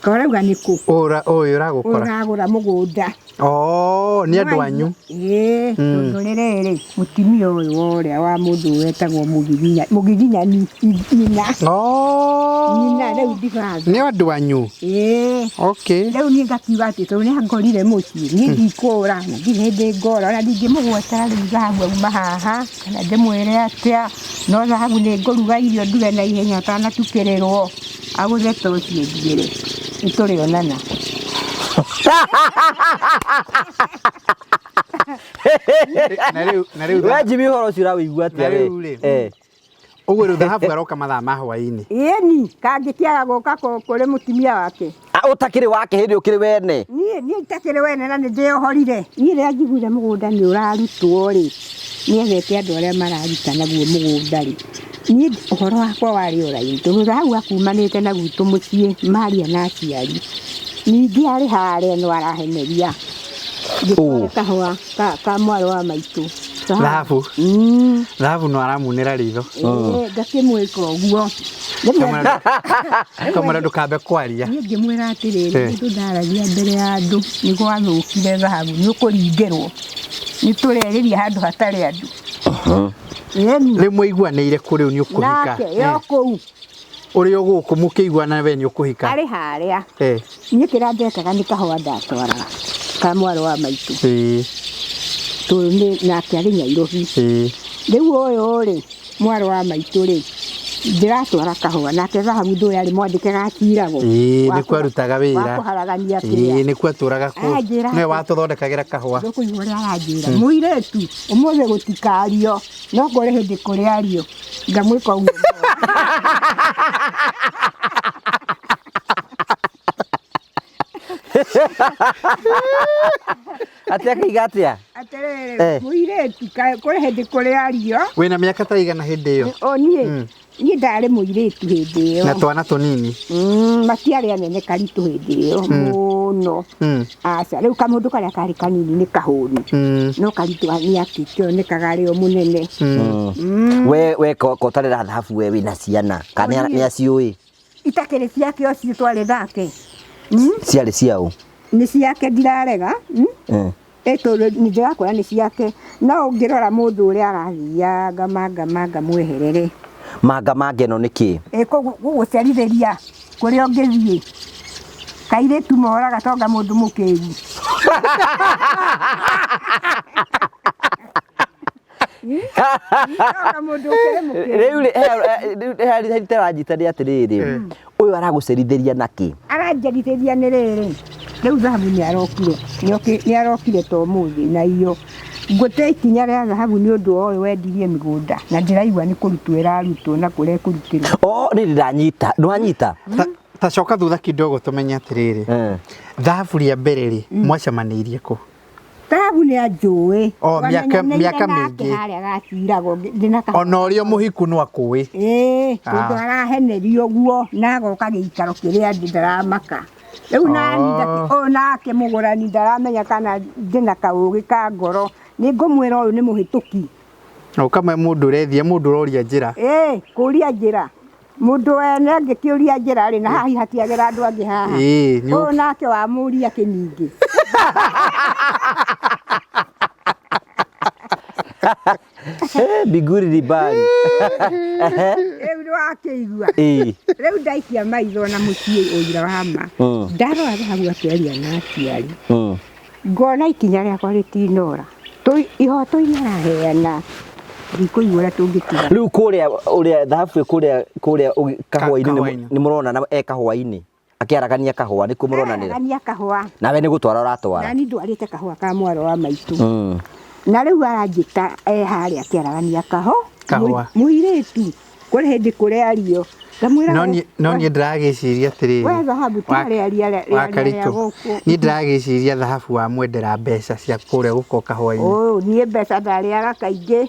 Korauga nĩ kũ? Ũra ũyũ ũragũkora. Ũragũra mũgũnda. Oh, nĩ andũ anyu. Ĩĩ, tondũ rĩrĩ, mũtumia ũyũ wa ũrĩa wa mũndũ wetagwo mũgiginya, mũgiginyani nyina. Oh. Nyina rĩu ndibatha. Nĩ andũ anyu. Ĩĩ. Okay. Rĩu niĩ ngakiuga atĩ tondũ nĩ angorire mũciĩ, niĩ ndikũra na ndirĩ hĩndĩ ngora, ona ndingĩmũgwetera rĩu thahabu auma haha, kana ndĩmwĩre atĩa, no thahabu nĩ ngũruga irio nduge na ihenya ũtanatukĩrĩrwo. Agũthe toci njuĩrĩ nĩ tũrĩonana. Na rĩu na rĩu We Jimmy ũhoro ũcio ũrawĩigua atĩa Na we? rĩu rĩ. Eh. Ũguo rĩu thahabu aroka mathaa ma hwaĩ-inĩ. Ĩni kangĩkĩaga gũka kũrĩ mũtumia wake. Ah, ũtakĩrĩ wake hĩndĩ ũkĩrĩ wene. Niĩ itakĩrĩ wene na nĩ ndĩyohorire. Niĩ rĩrĩa njiguire mũgũnda nĩ ũrarutwo rĩ, nĩethete andũ arĩa mararuta naguo mũgũnda rĩ, niĩ ũhoro wakwa warĩ o raini tondũ thahabu akumanĩte na gwitũ mũciĩ maria na aciari. Ningĩ arĩ harĩa no araheneria. Ngĩtwara kahũa ka mwarĩ wa maitũ. Thahabu. Thahabu no aramunĩra ritho. Ĩĩ, ngakĩmwĩka ũguo. Kamwĩra ndũkambe kwaria. Niĩ ngĩmwĩra atĩrĩrĩ, mũndũ ndaragia mbere ya andũ, nĩ gwathũkire thahabu, nĩ ũkũringĩrwo. Nĩ tũrerĩria handũ hatarĩ andũ. Ĩni. Rĩu mwaiguanĩire kũ rĩu nĩ ũkũhika? Nake yo kũu. Ũrĩ o gũkũ mũkĩiguana we nĩ ũkũhika? Arĩ harĩa. Niĩ kĩrĩa ndekaga nĩ kahũa ndatwaraga ka mwarĩ wa maitũ. Tondũ nĩ nake arĩ Nyairobi. Rĩu ũyũ rĩ, mwarĩ wa maitũ rĩ, ndĩratwara kahũa nake thahabu ndũĩ arĩ mwandĩke gakiragwo. Ĩĩ nĩkuo arutaga wĩra. Wa kũharagania kĩrĩa. Ĩĩ nĩkuo atũraga kũu. Anjĩra Nĩwe watũthondekagĩra kahũa. Ndũkũigua ũrĩa aranjĩra. Mũirĩtu, ũmũthĩ gũtikario, no kũrĩ hĩndĩ kũrĩario. Ngamwĩka ũguo. Atĩ akĩiga atĩa? Atĩrĩrĩ, mũirĩtu, kũrĩ hĩndĩ kũrĩario. Wĩna mĩaka ta igana hĩndĩ ĩyo? O niĩ, niĩ ndarĩ mũirĩtu hĩndĩ ĩyo. Na twana tũnini? Matiarĩ anene karitũ hĩndĩ ĩyo mũno. Aca, rĩu kamũndũ karĩa karĩ kanini nĩ kahũnu. No karitũ nĩ akĩonekaga arĩ o mũnene. We kotarĩra thahabu we wĩna ciana, kana nĩ aciũĩ? Itakĩrĩ ciake ũcio twarĩ nake. Ciarĩ ciaũ? Nĩ ciake ndirarega. Nĩ ndĩrakwĩra nĩ ciake. No ũngĩrora mũndũ ũrĩa arathianga manga manga mweherere. Manga manga ĩno nĩ kĩ? Gũgũcerithĩria kũrĩa ũngĩthiĩ. Kairĩtu moraga tonga mũndũ mũkĩgu. Tonga mũndũ ũkĩrĩ mũkĩgu. Rĩu rĩ, he rĩu nĩ atĩrĩrĩ, ũyũ aragũcerithĩria nakĩ? Aranjerithĩria nĩ rĩrĩ, rĩu thahabu nĩ arokire, nĩ arokire ta ũmũthĩ na iyo. Ngũte ikinya rĩa thahabu nĩ ũndũ wa ũyũ wendirie mĩgũnda na ndĩraigua nĩ kũrutwo ĩrarutwo na kũrĩa ĩkũrutĩrwo. Oh, nĩ ndĩranyita, ndwanyita? Ta coka thutha kidogo tũmenye atĩrĩrĩ, thahabu rĩa mbere rĩ, mwacemanĩirie kũ? Thahabu nĩ anjũĩ. O, mĩaka mĩingĩ. Harĩa gaciragwo ndĩna kahũa. Ona ũrĩa mũhiku no akũĩ. Ĩĩ, tondũ arahenerio ũguo na agoka gĩikaro kĩrĩa ndĩ ndaramaka. Rĩu nani ũyũ nake mũgũrani ndaramenya kana ndĩna kaũgĩ ka ngoro. Nĩ ngũmwĩra ũyũ nĩ mũhĩtũki. Na ũkamwe mũndũ ũrethia, mũndũ ũroria njĩra. Ĩĩ, kũria njĩra. Mũndũ wene angĩkĩũria njĩra rĩ, na haha hatiagĩra andũ angĩ haha. Ũyũ nake wamũria kĩningĩ. Mbinguni ni mbali. Rĩu nĩ wakĩigua. Rĩu ndaikia maitho na mũciĩ ũira wa ma. Ndarora thahabu akĩaria na aciari. Ngona ikinya rĩakwa rĩtinora. Ihoto inaraheana. Ndikũigua ũrĩa tũngĩtiga. Rĩu kũrĩa ũrĩa thahabu kũrĩa kũrĩa kahũa-inĩ nĩ mũronana e kahũa-inĩ. Akĩaragania kahũa nĩkuo mũronanĩra. Aragania kahũa. Nawe nĩ gũtwara ũratwara. Nani ndwarĩte kahũa ka mwarĩ wa maitũ. Na rĩu aranjĩta e harĩa akĩaragania kahũa. Mũirĩtu kũrĩ hĩndĩ kũrĩario. Ngamwĩra no niĩ ndĩragĩciria atĩrĩrĩ. We thahabu ti harĩa rĩa gũkũ. Niĩ ndĩragĩciria thahabu wamwendera mbeca cia kũrĩa gũko kahũa-inĩ. Oh, niĩ mbeca ndarĩaga kaingĩ.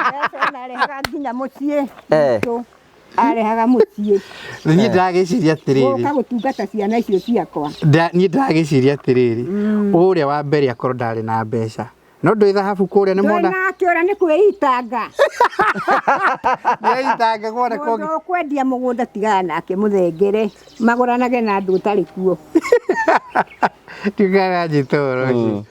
Mbeca ndarehaga nginya mũciĩ. Arehaga mũciĩ. Niĩ ndĩragĩciria atĩrĩrĩ. Gũka gũtungata ciana icio ciakwa. Niĩ ndĩragĩciria atĩrĩrĩ, ũrĩa wa mbere akorwo ndarĩ na mbeca, no ndũĩ thahabu kũrĩa nĩ mona. Nake ũrĩa nĩ kwĩitanga. Nĩeitanga kuona kũngĩ. Mũndũ ũkwendia mũgũnda tigana nake, mũthengere magũranage na andũ ũtarĩ kuo. Ndikananjĩta ũhoro ũcio.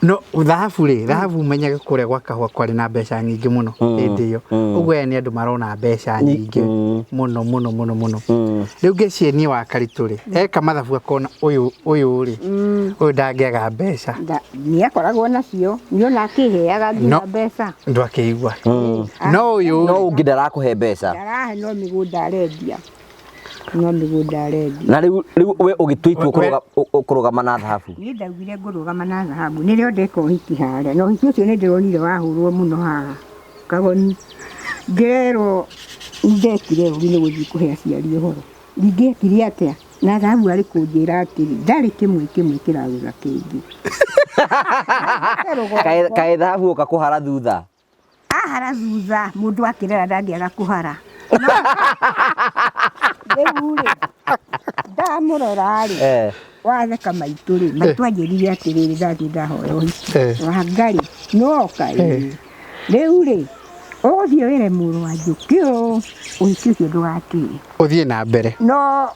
No thahabu rĩ, thahabu menyaga kũrĩa gwa kahũa kwarĩ na mbeca nyingĩ mũno hĩndĩ ĩyo. Ũguo aya nĩ andũ marona mbeca nyingĩ mũno mũno mũno mũno. Rĩu ngĩciria niĩ wa Karitũ rĩ, eka mathabu akona ũyũ ũyũ rĩ, ũyũ ndangĩaga mbeca. Nĩ akoragwo nacio, nĩ ona akĩheaga nginya mbeca. Ndwakĩigua. No ũyũ No ũngĩ ndarakũhe mbeca. Ndarahe, no mĩgũnda arendia. No mĩgũnda arendia. Na rĩu we ũgĩtua itua kũrũgama na thahabu. Niĩ ndaugire ngũrũgama na thahabu, nĩrĩo ndeka ũhiki harĩa, na ũhiki ũcio nĩ ndĩronire wahũrwo mũno haha Kagoni. Ngĩrerwo ndekire ũru nĩ gũthiĩ kũhe aciari ũhoro. Ingĩekire atĩa? Na thahabu arĩ kũnjĩra atĩrĩ, ndarĩ kĩmwe kĩmwe kĩragũra kĩngĩ. Kaĩ thahabu ũka kũhara thutha? Ahara thutha, mũndũ akĩrera ndangĩaga kũhara. Rĩu rĩ, ndamũrora rĩ, watheka maitũ rĩ, maitũ anjĩrire atĩrĩrĩ, ndathiĩ ndahoya ũhiki. Wangari, nĩwoka ĩĩ. Rĩu rĩ, ũgũthiĩ wĩre mũrũ wa Njũkĩ ũũ, ũhiki ũcio ndũgatĩre. Ũthiĩ na mbere. No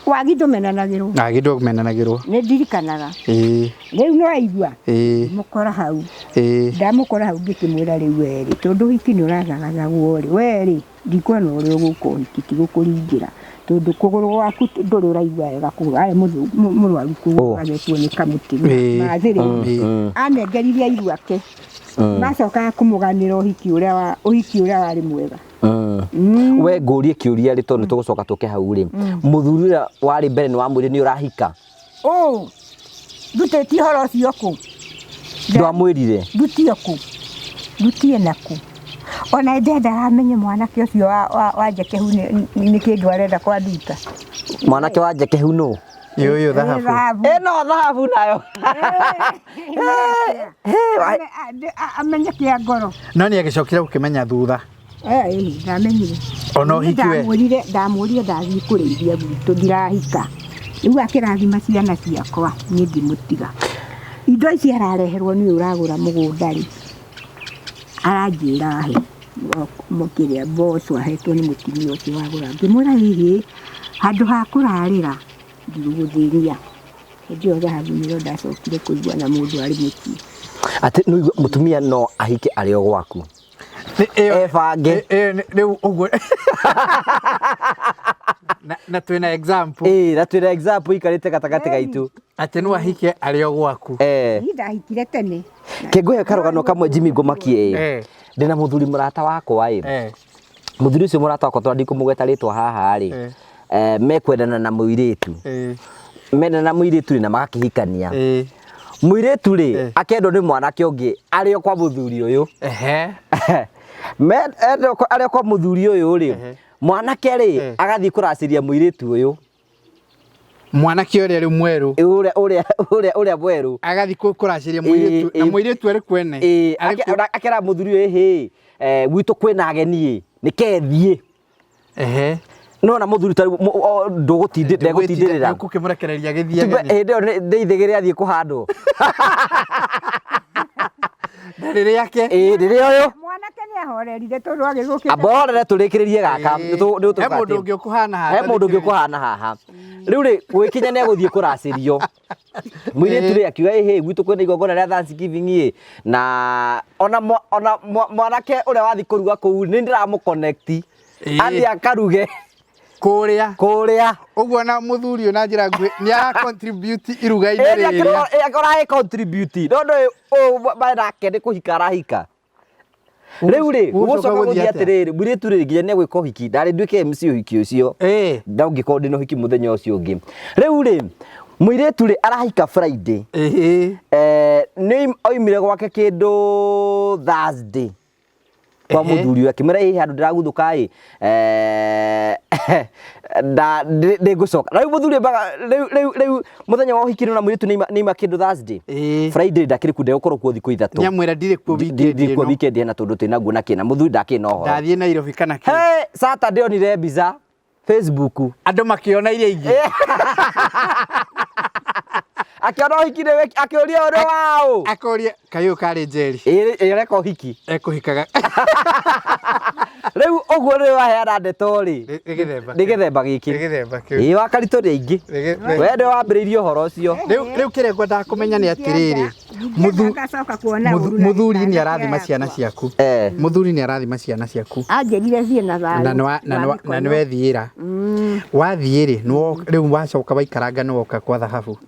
wagi ndũmenanagĩrwo. Wagi ndũmenanagĩrwo. Nĩ ndirikanaga. Rĩu nĩ waigua? Mũkora hau. Ndamũkora hau ngĩkĩmwĩra rĩu we rĩ, tondũ ũhiki nĩ ũrathagathagwo rĩ, we rĩ, ndikuona ũrĩa ũgũka ũhiki tigũkũringĩra, tondũ kũgũrũ gwaku ndũrĩ ũraigua wega kũgũrũ, arĩ mũrwaru kũgũrũ agetwo nĩ kamũtĩ mathĩ rĩ, anengerire airu ake, macokaga kũmũganĩra ũhiki ũrĩa warĩ mwega. We ngũrie kĩũria rĩ, tondũ nĩ tũgũcoka tũke hau rĩ, mũthuri ũrĩa warĩ mbere nĩ wamwĩrire nĩ ũrahika? Ũ, ndutĩtie ũhoro ũcio kũ? Ndwamwĩrire? Ndutie kũ? Ndutie nakũ? Ona ndendaga amenye mwanake ũcio wa Njekehu nĩ kĩndũ arenda kwanduta. Mwanake wa Njekehu nũ? Nĩ ũyũ thahabu. Ĩno thahabu nayo. Amenye kĩa ngoro. No nĩ agĩcokire gũkĩmenya thutha. Ndamenyire. Ona ũhiki we. Ndamwĩrire ndathiĩ kũrĩithia gwitũ ndirahika. Rĩu akĩrathima ciana ciakwa niĩ ngĩmũtiga. Indo ici arareherwo nĩ ũragũra mũgũnda rĩ, aranjĩra ahe kĩrĩa mboco ahetwo nĩ mũtumia ũcio wagũra. Ngĩmwĩra hihi handũ ha kũrarĩra ndigũgũthĩnia. Hĩndĩ ĩyo thahabu nĩrĩo ndacokire kũigua na mũndũ arĩ mũciĩ. Atĩ nĩ mũtumia no ahike arĩ o gwaku. Ebange. Rĩu ũguo. Na twĩna example. Na twĩna example ikarĩte gatagatĩ gaitũ. Atĩ no ahike arĩ o gwaku. Niĩ ndahikire tene. Kĩngũhe karũgano kamwe Jimmy ngũmakie ĩ. Ndĩna mũthuri mũrata wakwa ĩ. Mũthuri ũcio mũrata wakwa tondũ ndikũmũgweta rĩtwa haha rĩ. Mekwendana na mũirĩtu. Mendana na mũirĩtu rĩ na magakĩhikania. Mũirĩtu rĩ akendwo nĩ mwanake ũngĩ arĩ o kwa mũthuri ũyũ. Arĩ o kwa mũthuri ũyũ rĩ, mwanake rĩ agathiĩ kũracĩria mũirĩtu ũyũ. Mwanake ũrĩa rĩu mwerũ. Ũrĩa mwerũ. Agathiĩ kũracĩria mũirĩtu, na mũirĩtu arĩ kwene. Akera mũthuri ũyũ, ĩhĩ, gwitũ kwĩna ageni ĩ, nĩkethiĩ. No na mũthuri ta ndũgũtindĩrĩra. Ũkũmũrekereria gĩthiĩ ageni. Hĩndĩ ĩyo nĩ ithĩgĩ rĩathiĩ kũhandwo. Na rĩrĩa ake. Rĩrĩa ũyũ. Mwanake nĩ ahorerire tondũ agĩgũkĩra. Amba horere tũrĩkĩrĩrie gaka. He mũndũ ũngĩ ũkũhana haha. He mũndũ ũngĩ ũkũhana haha. Rĩu rĩ, gwĩkinya nĩ egũthiĩ kũracĩrio. Mũirĩtu rĩ akiuga ĩhĩ gwitũ kwĩna igongona rĩa Thanksgiving ĩ, na ona mwanake ũrĩa wathiĩ kũruga kũu nĩ ndĩramũ connect. Athiĩ akaruge. Kũrĩa. Kũrĩa. Ũguo na mũthuri ũyũ na njĩra nguhĩ nĩ ara contribute iruga-inĩ rĩrĩa. Ĩ contribute. No ndũĩ ũyũ nake nĩ kũhika arahika. Rĩu rĩ, gũcoka gũthiĩ atĩrĩrĩ, mũirĩtu rĩ nginya nĩ egwĩka ũhiki, ndarĩ nduĩke MC ũhiki ũcio. Na ũngĩkorwo ndĩna ũhiki mũthenya ũcio ũngĩ. Rĩu rĩ, mũirĩtu rĩ arahika Friday. Nĩ oimire gwake kĩndũ Thursday. Kwa mũthuri ũyũ akĩmwĩra ĩ handũ ndĩraguthũka ĩ. Nda ndĩngũcoka rĩu mũthuri mbaga rĩu rĩu rĩu mũthenya wa ũhiki na mũirĩtu nĩ ima kĩndũ Thursday. Ĩĩ. Friday ndakĩrĩ kuo, ndegũkorwo kuo thikũ 3. Nĩamwĩra ndirĩ kuo weekend Ndirĩ kuo ĩno. weekend ĩna tũndũ twĩnaguo na kĩna mũthuri ndakĩrĩ na ũhoro. Ndathiĩ Nairobi kana kĩ. Hey, Saturday onire mbica Facebook. Andũ makĩona iria ingĩ. Akĩona ũhiki nĩ akĩũria ũrĩ waũ. Akoria kaĩ ũyũ karĩ njeri. Ĩĩ ĩreka ũhiki. Ekũhikaga. Rĩu ũguo nĩ waheana ndeto rĩ. Nĩ gĩthemba. Nĩ gĩthemba gĩkĩ. Nĩ gĩthemba kĩu. Ĩĩ wakaritũ nĩ aingĩ. We nĩ wambĩrĩirie ũhoro ũcio. Rĩu kĩrĩa ngwendaga kũmenya nĩ atĩrĩrĩ. Ngacoka kuona ũru na Mũthuri nĩ gĩtanda arathima kĩa ciana yakwa. ciaku. Eh. Mũthuri nĩ arathima ciana ciaku. Anjĩrire thiĩ na thayũ. Na nĩ wethiĩra. Wathiĩ rĩ, rĩu wacoka waikaranga nĩ woka kwa thahabu.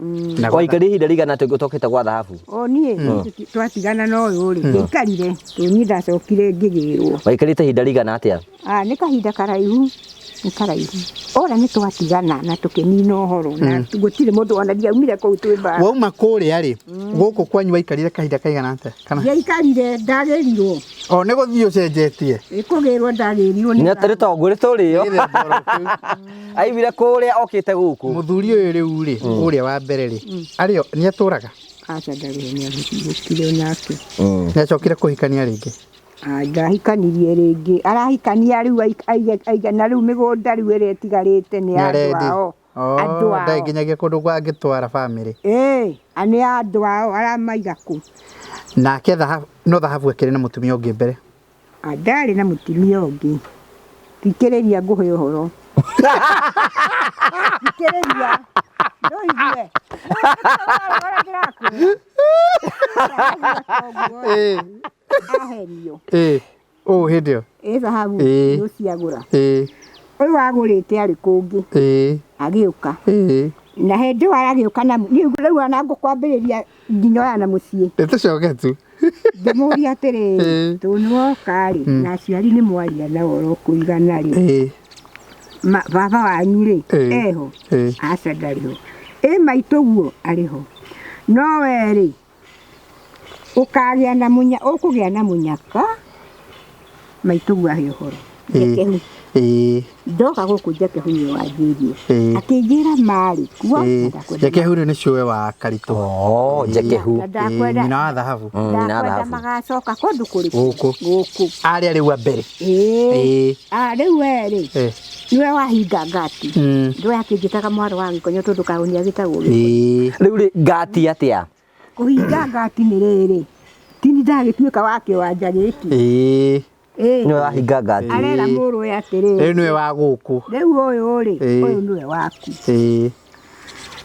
Na gwa Waikarire ihinda rĩigana atĩa ũtokĩte gwa thahabu? O niĩ twatigana na ũyũ rĩ, ngĩikarire tondũ niĩ ndacokire ngĩgĩrwo. Waikarĩte ihinda rĩigana atĩa? Ah, nĩ kahinda karaihu, nĩ karaihu. Ora nĩ twatigana na tũkĩnina ũhoro na gũtirĩ mũndũ ona ndiaumire kũu twĩ mbara. Wauma kũrĩa rĩ, gũkũ kwanyu waikarire kahinda kaigana atĩa? Kana Ndiaikarire, ndagĩrirwo. o nĩ gũthiĩ ũcenjetie. Ĩ kũgĩrwo ndagĩrirwo nĩ Nĩ atĩrĩ tongu nĩ tũrĩo. Gĩthemba oro kĩu. Aimire kũrĩa okĩte gũkũ. Mũthuri ũyũ rĩu rĩ, ũrĩa wa mbere rĩ, arĩ nĩ atũraga? Aca ndarĩ, nĩ ahurũkire onake. Nĩ acokire kũhikania rĩngĩ? Ah, ndahikanirie rĩngĩ. Arahikania rĩu aige na rĩu mĩgũnda rĩu ĩrĩa ĩtigarĩte nĩ ya andũ Nĩarendi. ao. Oh, Andũ ao. ndarĩ nginyagia kũndũ kwa angĩtwara bamĩrĩ. Ĩĩ, nĩ ya andũ ao aramaiga kũ. Nake thahabu, no thahabu akĩrĩ na mũtumia ũngĩ mbere. Ah, ndarĩ na mũtumia ũngĩ. Thikĩrĩria ngũhe ũhoro. Thikĩrĩria. Ndũigue. Ũrĩa ndĩrakwĩra. Ĩĩ. Ahenio. Ĩĩ. Ũũ hĩndĩ ĩyo. Ĩ thahabu Ĩĩ. nĩũciagũra. Ĩĩ. Ũyũ wagũrĩte arĩ kũngĩ. Ĩĩ. Agĩũka. Ĩĩ. Na hĩndĩ ĩyo aragĩũka na niĩ rĩu ona ngũkwambĩrĩria nginya oya na mũciĩ. Nĩ tũcoke tu. Ngĩmũria atĩrĩrĩ, Ĩĩ. tondũ nĩwoka rĩ, na aciari nĩ mwaria nao oro kũigana rĩ, Ĩĩ. Baba wanyu rĩ, Ĩĩ. eho? Ĩĩ. Aca ndarĩ ho. Ĩ maitũ guo arĩ ho. No we rĩ, ũkagĩa na mũnya, ũkũgĩa na mũnyaka, maitũ guo ahe ũhoro. Ĩĩ. Njekehu. Ĩĩ. Ndoka gũkũ Njekehu nĩwe wanjĩrie. Ĩĩ. Akĩnjĩra marĩ kuo. Ĩĩ. Na ndakwenda Njekehu rĩu nĩ cũwe wa Karitũ. Oh, Njekehu. Na ndakwenda- Ĩĩ, nyina wa thahabu. Nyina wa ndakwenda thahabu. magacoka kũndũ kũrĩkũ? Gũkũ. Gũkũ. Arĩa rĩu a mbere. Ĩĩ. Ĩĩ. Ah, rĩu we rĩ, Ĩĩ. nĩwe wahinga ngati. Ndũĩ akĩnjĩtaga mwarĩ wa gĩkonyo tondũ kaũni agĩtagwo gĩkonyo. Ĩĩ. Rĩu rĩ ngati atĩa? Kũhinga ngati nĩ rĩrĩ, tini ndagĩtuĩka wa kĩwanja gĩkĩ. Ĩĩ. Ĩĩ. Nĩwe wahinga ngati. Arera mũrũwe atĩrĩrĩ. Rĩu nĩwe wa gũkũ. Rĩu ũyũ rĩ, Ĩĩ. ũyũ nĩwe waku. Ĩĩ.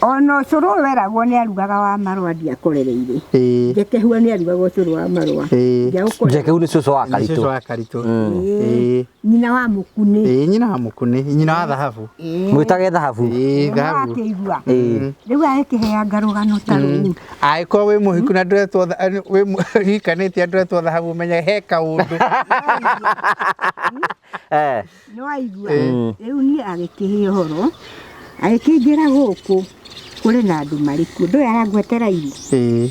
Ona ũcũrũ ũyũ weragwo nĩ arugaga wa marũa ndiakorereire. Ĩĩ. Njekehua nĩ arugaga ũcũrũ wa marũa. Ĩĩ. Ndiaũkorereire. Njekehu nĩ cũcũ wa Nĩ cũcũ Karitũ. wa Karitũ. Ĩĩ. Nyina wa mũkunĩ. Ĩĩ, nyina wa mũkunĩ, nyina wa thahabu. Mwĩtage thahabu. Ĩĩ, thahabu. Wakĩigua. Ĩĩ. Rĩu agĩkĩheanga rũgano ta rũu. Angĩkorwo wĩ mũhiku na ndũretwo wĩ ũhikanĩtie ndũretwo thahabu menya he kaũndũ. Eh. Nĩwaigua. Rĩu niĩ agĩkĩhe ũhoro, agĩkĩnjĩra gũkũ kũrĩ na andũ marĩ kuo. Ndũĩ arangwetera irio. Ĩĩ.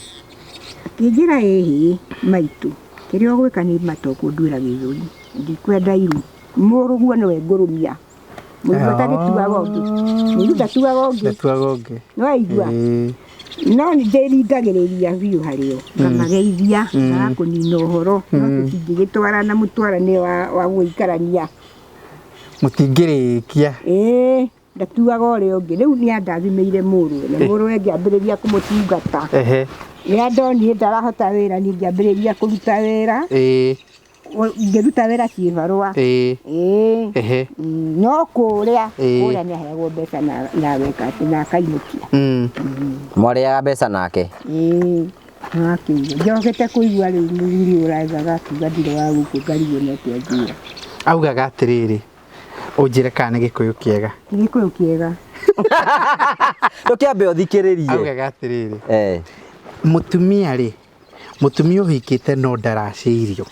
Akĩnjĩra ĩhĩ maitũ, kĩrĩa ũgwĩka nĩ matokũnduĩra gĩthũri. Ndikwenda iru. Mũrũguo nĩwe ngũrũmia. Mũirũ atagĩtuaga ũngĩ. Mũirũ ndatuaga ũngĩ. Ndatuaga ũngĩ. Nĩwaigua. Ĩĩ. No nĩndĩringagĩrĩria biũ harĩo. Ngamageithia, ngaga kũnina ũhoro. No tũtingĩgĩtwarana mũtwarane wa gũikarania. Mũtingĩrĩkia. Ĩĩ, ndatuaga ũrĩa ũngĩ. Rĩu nĩandathimĩire mũrũwe na mũrũwe ngĩambĩrĩria kũmũtungata. Ehe. Nĩandonire ndarahota wĩra niĩ ngĩambĩrĩria kũruta wĩra. Ĩĩ. Ngĩruta wĩra ciĩbarũa. Ĩĩ. Ĩĩ. Ehe. No kũrĩa, Ĩĩ. kũrĩa nĩaheagwo mbeca na ageka atĩ na akainũkia. Mwarĩaga mbeca nake. Ĩĩ. Nĩwakĩigua. Njokete kũigua rĩu mũthuri ũraugaga akiuga ndirĩ wa gũkũ ngarigwo nĩ atĩa njĩra. Augaga atĩrĩrĩ, ũnjĩre kana nĩ gĩkũyũ kĩega. Nĩ gĩkũyũ kĩega. Ndũkĩambe ũthikĩrĩrie. Augaga atĩrĩrĩ, Eh. mũtumia rĩ, mũtumia ũhikĩte no ndaracĩirio.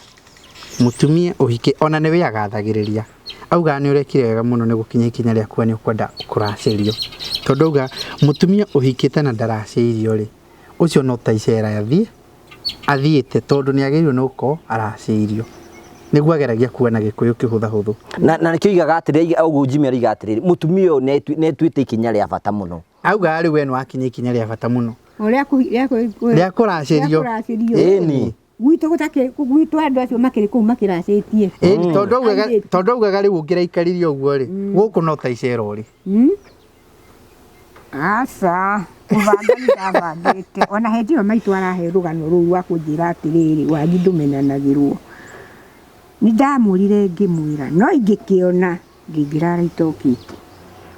Mũtumia ũhikĩ ona nĩwe agathagĩrĩria. Augaga nĩ ũrekire wega mũno nĩ gũkinya ikinya rĩa kuga nĩ ũkwenda kũracĩrio. Tondũ auga mũtumia ũhikĩte na ndaracĩirio rĩ, ũcio no ta icera athiĩ athiĩte tondũ nĩ agĩrĩirwo nĩ gũkorwo aracĩirio. Nĩguo ageragia kuga na Gĩkũyũ kĩhũthahũthũ. Na nĩkĩo igaga atĩrĩrĩ, ũguo Jimmy aroiga atĩrĩrĩ, mũtumia ũyũ nĩatuĩte ikinya rĩa bata mũno. Augaga rĩu we nĩwakinya ikinya rĩa bata mũno. Rĩa Rĩa kũracĩrio. Rĩa kũracĩrio. Ĩni. Gwitũ gũtakĩrĩ, gwitũ andũ acio makĩrĩ kũu makĩracĩtie. Ĩni, tondũ augaga Airĩtu. Tondũ augaga rĩu ũngĩraikaririe ũguo rĩ, gũkũ no ta icera ũrĩ. Aca, kũbanga nĩ ndabangĩte. Ona hĩndĩ ĩyo maitũ arahe rũgano rũu rwa kũnjĩra atĩrĩrĩ, wangi ndũmenanagĩrwo. Nĩ ndamwĩrire ngĩmwĩra, no ingĩkĩona ndingĩrara itokĩte.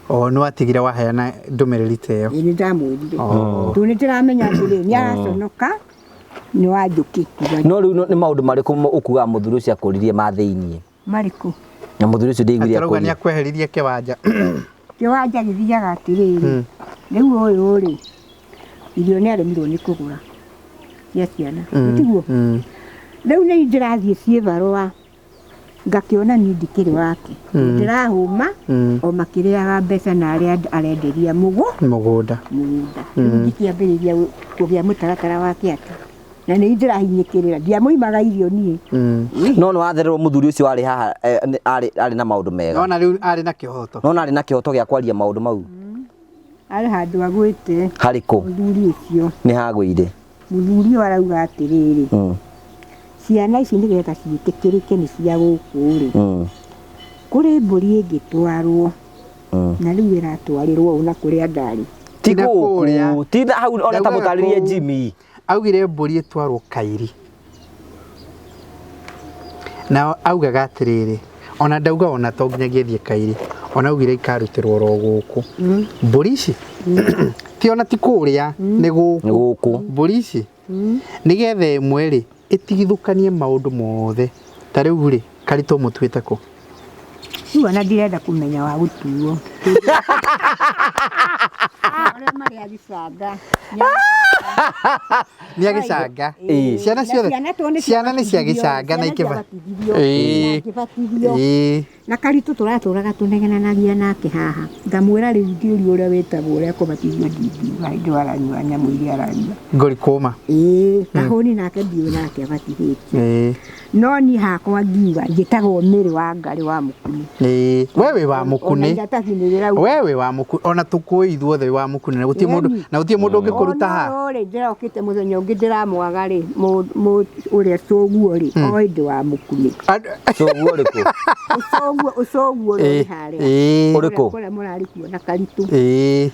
O nĩ watigire waheana ndũmĩrĩri ta ĩyo. Ĩĩ nĩ ndamwĩrire. Tondũ nĩ ndĩramenya atĩrĩrĩ, nĩ araconoka nĩ Wanjũkĩ. No rĩu nĩ maũndũ marĩkũ ũkugaga mũthuri ũcio akũririe ma thĩiniĩ? Marĩkũ? Na mũthuri ũcio ndĩiguire Atarauga nĩ akũria. akweheririe kĩwanja. Kĩwanja gĩthiaga atĩrĩrĩ, rĩu ũyũ rĩ, irio nĩ aremirwo nĩ kũgũra cia ciana, tiguo? Rĩu nĩ ndĩrathiĩ ciĩbarũa ngakĩona niĩ ndikĩrĩ wake, ndĩrahũma o makĩrĩaga mbeca na arĩa arenderia Mũgũnda. Mũgũnda. Rĩu ngĩkĩambĩrĩria kũgĩa mũtaratara wake atĩ na nĩ ndĩrahinyĩkĩrĩra, ndiamũimaga irio niĩ. No nĩ wathererwo mũthuri ũcio warĩ haha, arĩ na maũndũ mega. Nona rĩu arĩ na kĩhoto. Nona arĩ na kĩhoto gĩa kwaria maũndũ mau. Arĩ handũ agwĩte. Harĩ kũ? Mũthuri ũcio. Nĩ hagũire. Mũthuri ũyũ arauga atĩrĩrĩ, ciana ici nĩgetha ciĩtĩkĩrĩke nĩ cia gũkũ rĩ, kũrĩ mbũri ĩngĩtwarwo na rĩu ĩratwarĩrwo ũũ na kũrĩa ndarĩ. Ti Ti na kũrĩa. gũkũ, ti hau ona ta Ndaugaga mũtarĩrie kũu. Jimmy. Augire mbũri ĩtwarwo Kairi. Na augaga atĩrĩrĩ, ona ndauga ona to nginyagia ĩthiĩ Kairi, ona augire ikarutĩrwo oro gũkũ. Mbũri ici ti ona ti kũrĩa, nĩ gũkũ. Nĩ gũkũ. Mbũri ici nĩgetha ĩmwe rĩ ĩtigithũkanie maũndũ mothe. Ta rĩu rĩ, Karitũ mũtuĩte kũ? Rĩu ona ndirenda kũmenya wa gũtuo. Arĩa marĩ a gĩcanga. Nĩ a gĩcanga. Ciana ciothe Ciana to nĩ ciana nĩ cia gĩcanga na ciana ikĩba. ciabatithirio. Ĩĩ. Na ngĩbatithio. Ĩĩ. Na Karitũ tũratũraga tũnegenanagia nake haha. Ngamwĩra rĩu ngĩũria ũrĩa wĩtagwo ũrĩa kũbatithio ndingiuga hĩndĩ ĩyo aranyua nyamũ iria aranyua. Ngori kũma. Ĩĩ, kahũni nake ndiũĩ nake abatithĩtio. Ĩĩ. No niĩ hakwa ngiuga njĩtagwo Mary wa Ngarĩ wa Mũkunĩ. Ĩĩ. We wĩ wa Ona Mũkunĩ. iratathi nĩ rĩrauga. We wĩ wa Mũkunĩ. Ona tũkũĩ ithuothe wĩ wa Mũkunĩ na gũtirĩ mũndũ na gũtirĩ mũndũ ũngĩkũruta haha. Ona ũyũ rĩ, ndĩrokĩte mũthenya ũngĩ ndĩramwaga rĩ, ũrĩa cũguo rĩ, oĩ ndĩ wa Mũkunĩ. Cũguo ũrĩkũ? Ũcũguo, ũcũguo ũrĩa ũrĩ harĩa. Ĩĩ. Ũrĩkũ? Kũrĩa mũrarĩ kuo na Karitũ. Ĩĩ.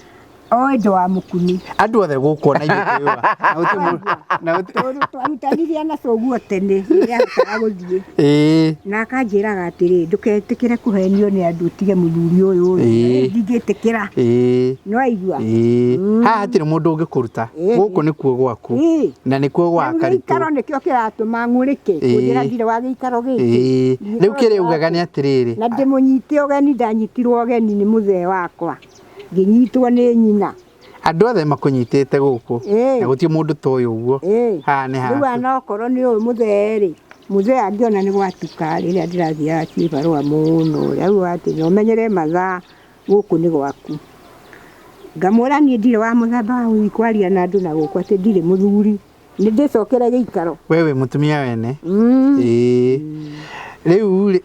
Oĩ ndĩ wa Mũkunĩ. Andũ othe gũkũ ona ithuĩ twĩwa. Na gũtirĩ mũndũ na gũtirĩ Tondũ twarutanirie na cũguo tene rĩrĩa ahotaga gũthiĩ. Ĩĩ. Na akanjĩraga atĩrĩ, ndũketĩkĩre kũhenio nĩ andũ ũtige mũthuri ũyũ rĩ. Ĩĩ. Ndingĩtĩkĩra. Ĩĩ. Nĩ waigua? Ĩĩ. Haha hatirĩ mũndũ ũngĩkũruta. Ĩĩ. Gũkũ nĩkuo gwaku. Ĩĩ. Na nĩkuo gwa Rĩu Karitũ. gĩikaro nĩkĩo kĩratũma ng'ũrĩke. Ĩĩ. Kũnjĩra ndirĩ wa gĩikaro gĩkĩ. Ĩĩ. Rĩu kĩrĩa ugaga nĩ atĩrĩrĩ. Na ndĩmũnyite ũgeni, ndanyitirwo ũgeni nĩ mũthee wakwa. Ngĩnyitwo nĩ nyina. Andũ othe makũnyitĩte gũkũ. Ĩĩ. Na gũtirĩ mũndũ toĩ ũguo. Ĩĩ. Haha nĩ Rĩu haku. ona okorwo nĩ ũyũ mũthee rĩ, mũthee angĩona nĩ gwatuka rĩrĩa ndĩrathiaga ciĩbarũa mũno rĩ, auga atĩ na ũmenyere mathaa gũkũ nĩ gwaku. Ngamwĩra niĩ ndirĩ wa mũthemba wa gũthiĩ kwaria na andũ na gũkũ atĩ ndirĩ mũthuri. Nĩ ndĩcokere gĩikaro. We wĩ mũtumia wene. Ĩĩ. Rĩu rĩ,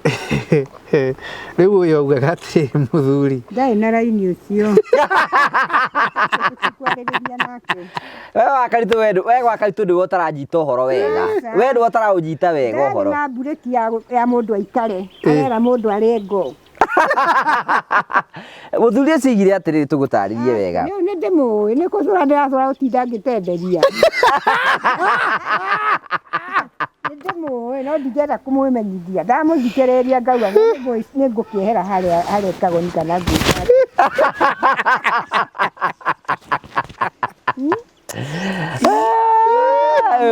rĩu ũyũ augaga atĩrĩ mũthuri. Ndarĩ na raini ũcio. Tũtikwarĩrĩria nake. We wa Karitũ, we wa Karitũ nĩwe ũtaranyita ũhoro wega. We nĩwe ũtaraũnyita wega Ndarĩ ũhoro. na mburĩki ya mũndũ aikare. Arera mũndũ arengwo. Mũthuri ũcio aigire atĩrĩrĩ, tũgũtarĩrie wega. Rĩu nĩ ndĩmũĩ, nĩ kũcũra ndĩracũra gũtinda ngĩtenderia. Nĩ ndĩmũĩ, no ndingĩenda kũmwĩmenyithia. Ndamũthikĩrĩria ngauga nĩ ngũkĩehera harĩa harĩa kagoni kana ngwĩka.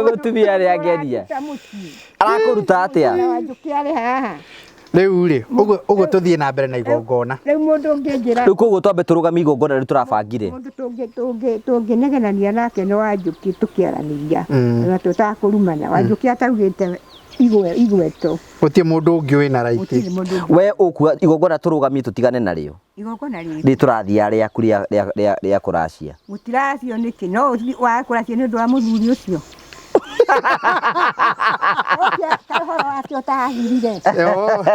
Mũtumia arĩa angeria. Arakũruta atĩa? Wanjũkĩ arĩ haha. Rĩu rĩ, ũguo ũguo tũthiĩ na mbere na igongona. Rĩu mũndũ ũngĩnjĩra Rĩu koguo twambe tũrũgamie igongona rĩu tũrabangire. Mũndũ tũngĩnegenania nake nĩ Wanjũkĩ tũkĩaranĩria na tũtakũrumana. Wanjũkĩ ataugĩte igweto. Gũtirĩ mũndũ ũngĩ wĩna raiti. Gũtirĩ mũndũ ũngĩ. We ũkuga igongona tũrũgamie tũtigane narĩo. Igongona rĩrĩkũ? Rĩ tũrathiĩ rĩaku rĩa kũracia. Mũtiracio nĩkĩ? No ũthiĩ wa kũracia nĩ ũndũ wa mũthuri ũcio. Ũhoro wake ũtahirire. Oh,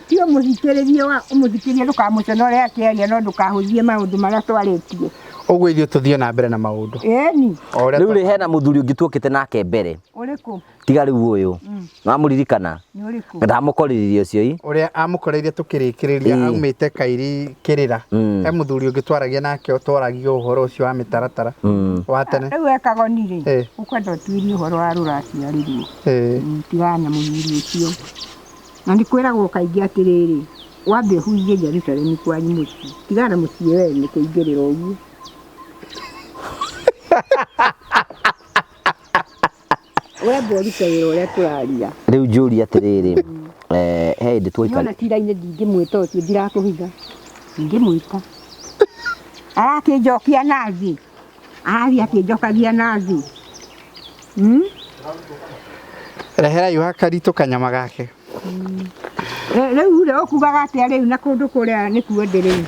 Ti ũmũthikĩrĩrie ũmũthikĩrĩrie ndũkamũconore akĩaria no ndũkahũthie maũndũ marĩa twarĩtie. Ũguo ithuĩ tũthiĩ na mbere na maũndũ. Ĩni. O ũrĩa Rĩu rĩ, hena mũthuri ũngĩ tuokĩte nake mbere. Ũrĩkũ? Tiga rĩu ũyũ namũririkana. Nĩ ũrĩkũ? Ndamũkoriririe ũcio i. Ũrĩa amũkoreire tũkĩrĩkĩrĩria aumĩte Kairi kĩrĩra. He mũthuri ũngĩ twaragia nake twaragia ũhoro ũcio wa mĩtaratara wa tene. Rĩu ekagoni rĩ, ũkwenda ũtuĩrie ũhoro wa rũraciarĩrwo. Tigana na mũthuri ũcio. Na nĩ kwĩragwo kaingĩ atĩrĩrĩ, wambe ũhunjie Jerusalemu kwanyu mũciĩ. Tigana na mũciĩ wene kũingĩrĩra ũguo. Wemba ũrute wĩra ũrĩa tũraria. Rĩu njũria atĩrĩrĩ, he hĩndĩ tuoikari. Nĩwona tira-inĩ ndingĩmwĩta ũcio, ndirakũhitha. Ndingĩmwĩta. Arakĩnjokia nathi. Arathiĩ akĩnjokagia nathi. Reherai wa Karitũ kanyama gake. Rĩu rĩ, ũkugaga atĩa rĩu na kũndũ kũrĩa nĩkuo ndĩ rĩu?